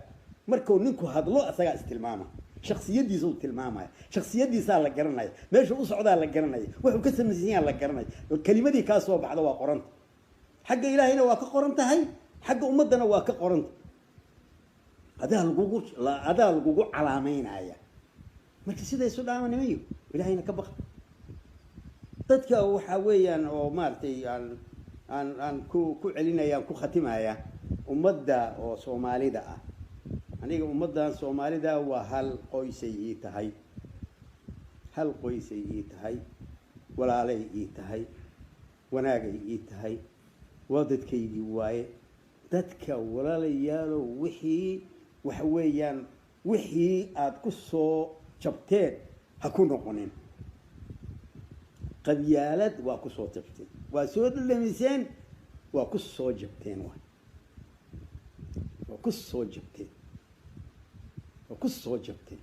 markuu ninku hadlo asagaa istilmaamaya, shaksiyadiisa uu tilmaamaya, shaksiyadiisaa la garanaya, meesha u socdaa la garanaya, wuxuu ka samaysan yaha la garanaya. Kelimadii kaa soo baxda waa qoranta, xagga ilaahayna waa ka qoran tahay, xagga ummaddana waa ka qoranta, adaa lagugu calaamaynaya. Marka sida isu dhaama nimayo, ilaahayna ka baqa. Dadka waxaa weeyaan oo maaragtay aan ku celinaya, aan ku khatimaya ummadda oo soomaalida ah. Aniga ummaddan soomaalida waa hal qoysay ii tahay, hal qoysay ii tahay, walaalay ii tahay, wanaagay ii tahay, waa dadkaygii waaye. Dadka walaalayaalow, wixii waxa weeyaan wixii aad ku soo jabteen ha ku noqonin. Qabyaalad waa ku soo jabteen, waa soo dhadhamiseen, waa ku soo jabteen, waay waa ku soo jabteen, waa ku soo jabteen.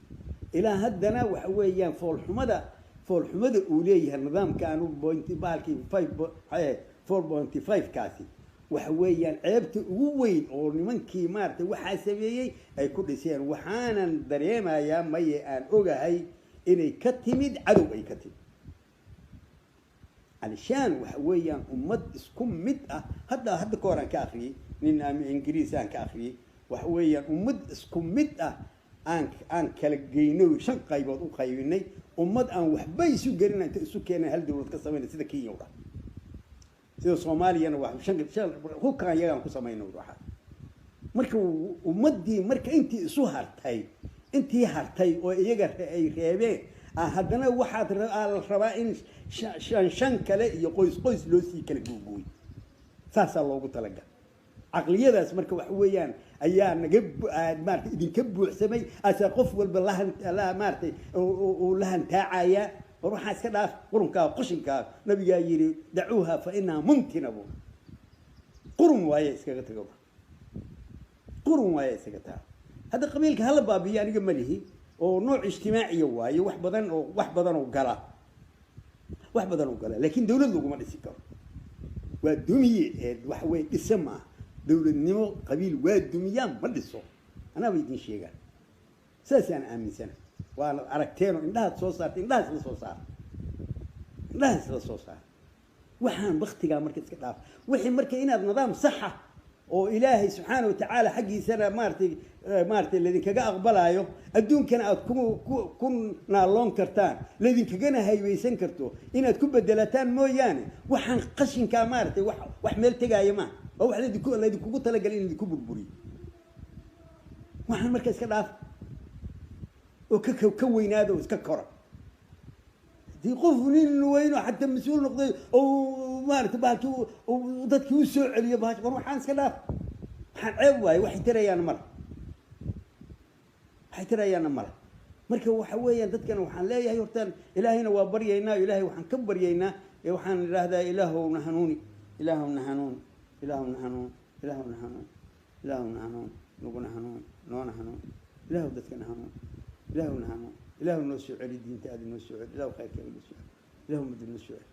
Ilaa haddana waxa weeyaan foolxumada uu leeyahay nidaamka aanu point bahalkii five maxay 4.5 kaasi, waxa weeyaan ceebta ugu weyn oo nimankii maaragtay waxaa sameeyey ay ku dhiseen. Waxaanan dareemayaa maye aan ogahay inay ka timid cadow, ay ka timid alishaan. Waxa weeyaan ummad isku mid ah, hadda ka hor aan ka akriyey nin ingiriis aan ka akriyey, waxa weeyaan ummad isku mid ah aan kala geyno, 5 qaybood u qaybinay, ummad aan waxba isu gelina inta isu keenay hal dawlad ka samayna, sida Kenya u dhah, sida Soomaaliyana waa shan hubkaan iyagaan ku samayno waxa. Marka ummaddii marka intii isu hartay, intii hartay oo iyaga ay reebeen, haddana waxaad la rabaa in shan kale iyo qoys qoys loo sii kala googooy, saasaa loogu talagalay caqliyadaas. Marka waxa weeyaan ayaa naga maarata idinka buuxsamay, asaa qof walba la maaratay uu la hantaacaya. War waxaa iska dhaaf qurunkaa qashinkaa, nabigaa yidhi dacuuha fa inaha muntina, bu qurun waaye iskaga tago, qurun. Qurun waaye isaga taa. Hadda qabiilka hala baabiyo aniga ma lihi, oo nooc ijtimaaciya waaye, wax badan oo wax badan oo gala, wax badan oo gala, laakiin dawlad laguma dhisi karo. Waa dumiye ee waxa weye dhise maaha dowladnimo. Qabiil waa dumiyaan, ma dhiso, anaaba idin sheegaan, saasaan aaminsana. Waana aragteenoo indhahaad soo saarta, indhahaas la soo saara, indhahaas la soo saara. Waxaan baktigaa marka iska dhaaf wixii. Marka inaad nidaam saxa oo Ilaahay subxaana watacaala xaggiisana maaratay maaratay laydinkaga aqbalaayo, adduunkana aad ku naaloon kartaan, laydinkagana hayweysan karto, inaad ku bedelataan mooyaane, waxaan qashinkaa maaratay wax meel tegaaya maaha. Waa wax laydinkugu talagalay in laydinku burburiyo. Waxaan marka iska dhaaf oo ka weynaada oo iska kora. Hadii qof nin weyno xataa mas-uul noqday oo maarata bahalkii dadkii u soo celiyo bahash, war waxaan iska dhaaf, waxaan ceeb waaye, waxay tirayaana male, waxay tirayaana male. Marka waxa weeyaan dadkana waxaan leeyahay, hortaan Ilaahayna waa baryaynaa, Ilaahay waxaan ka baryaynaa ee waxaan idhaahdaa: Ilaahowna hanuuni, Ilaahowna hanuuni, Ilaahowna hanuuni, Ilaahowna hanuuni, Ilaahowna hanuuni, naguna hanuuni, noona hanuuni, Ilaahow dadkana hanuuni, Ilaahowna hanuuni, Ilaahu noo soo celi diintaada, noo soo celi Ilaahu khayrkeeda, noo soo celi Ilaahu muddo, noo soo celi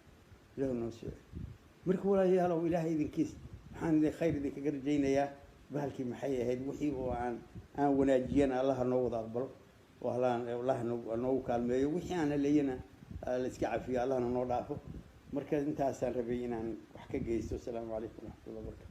Ilaahu, noo soo celi. Marka walaalayaalow, Ilaahay idinkiis waxaan idin khayr idinkaga rajaynayaa. Bahalkii maxay ahayd, wixii oo aan wanaajiyana Allaha noo wada aqbalo oo Allaha noogu kaalmeeyo, wixii aan haleeyana la iska cafiyo, Allahna noo dhaafo. Marka intaasaan rabay inaan wax ka geysto. Asalaamu calaykum waraxmatullah wabarakatu.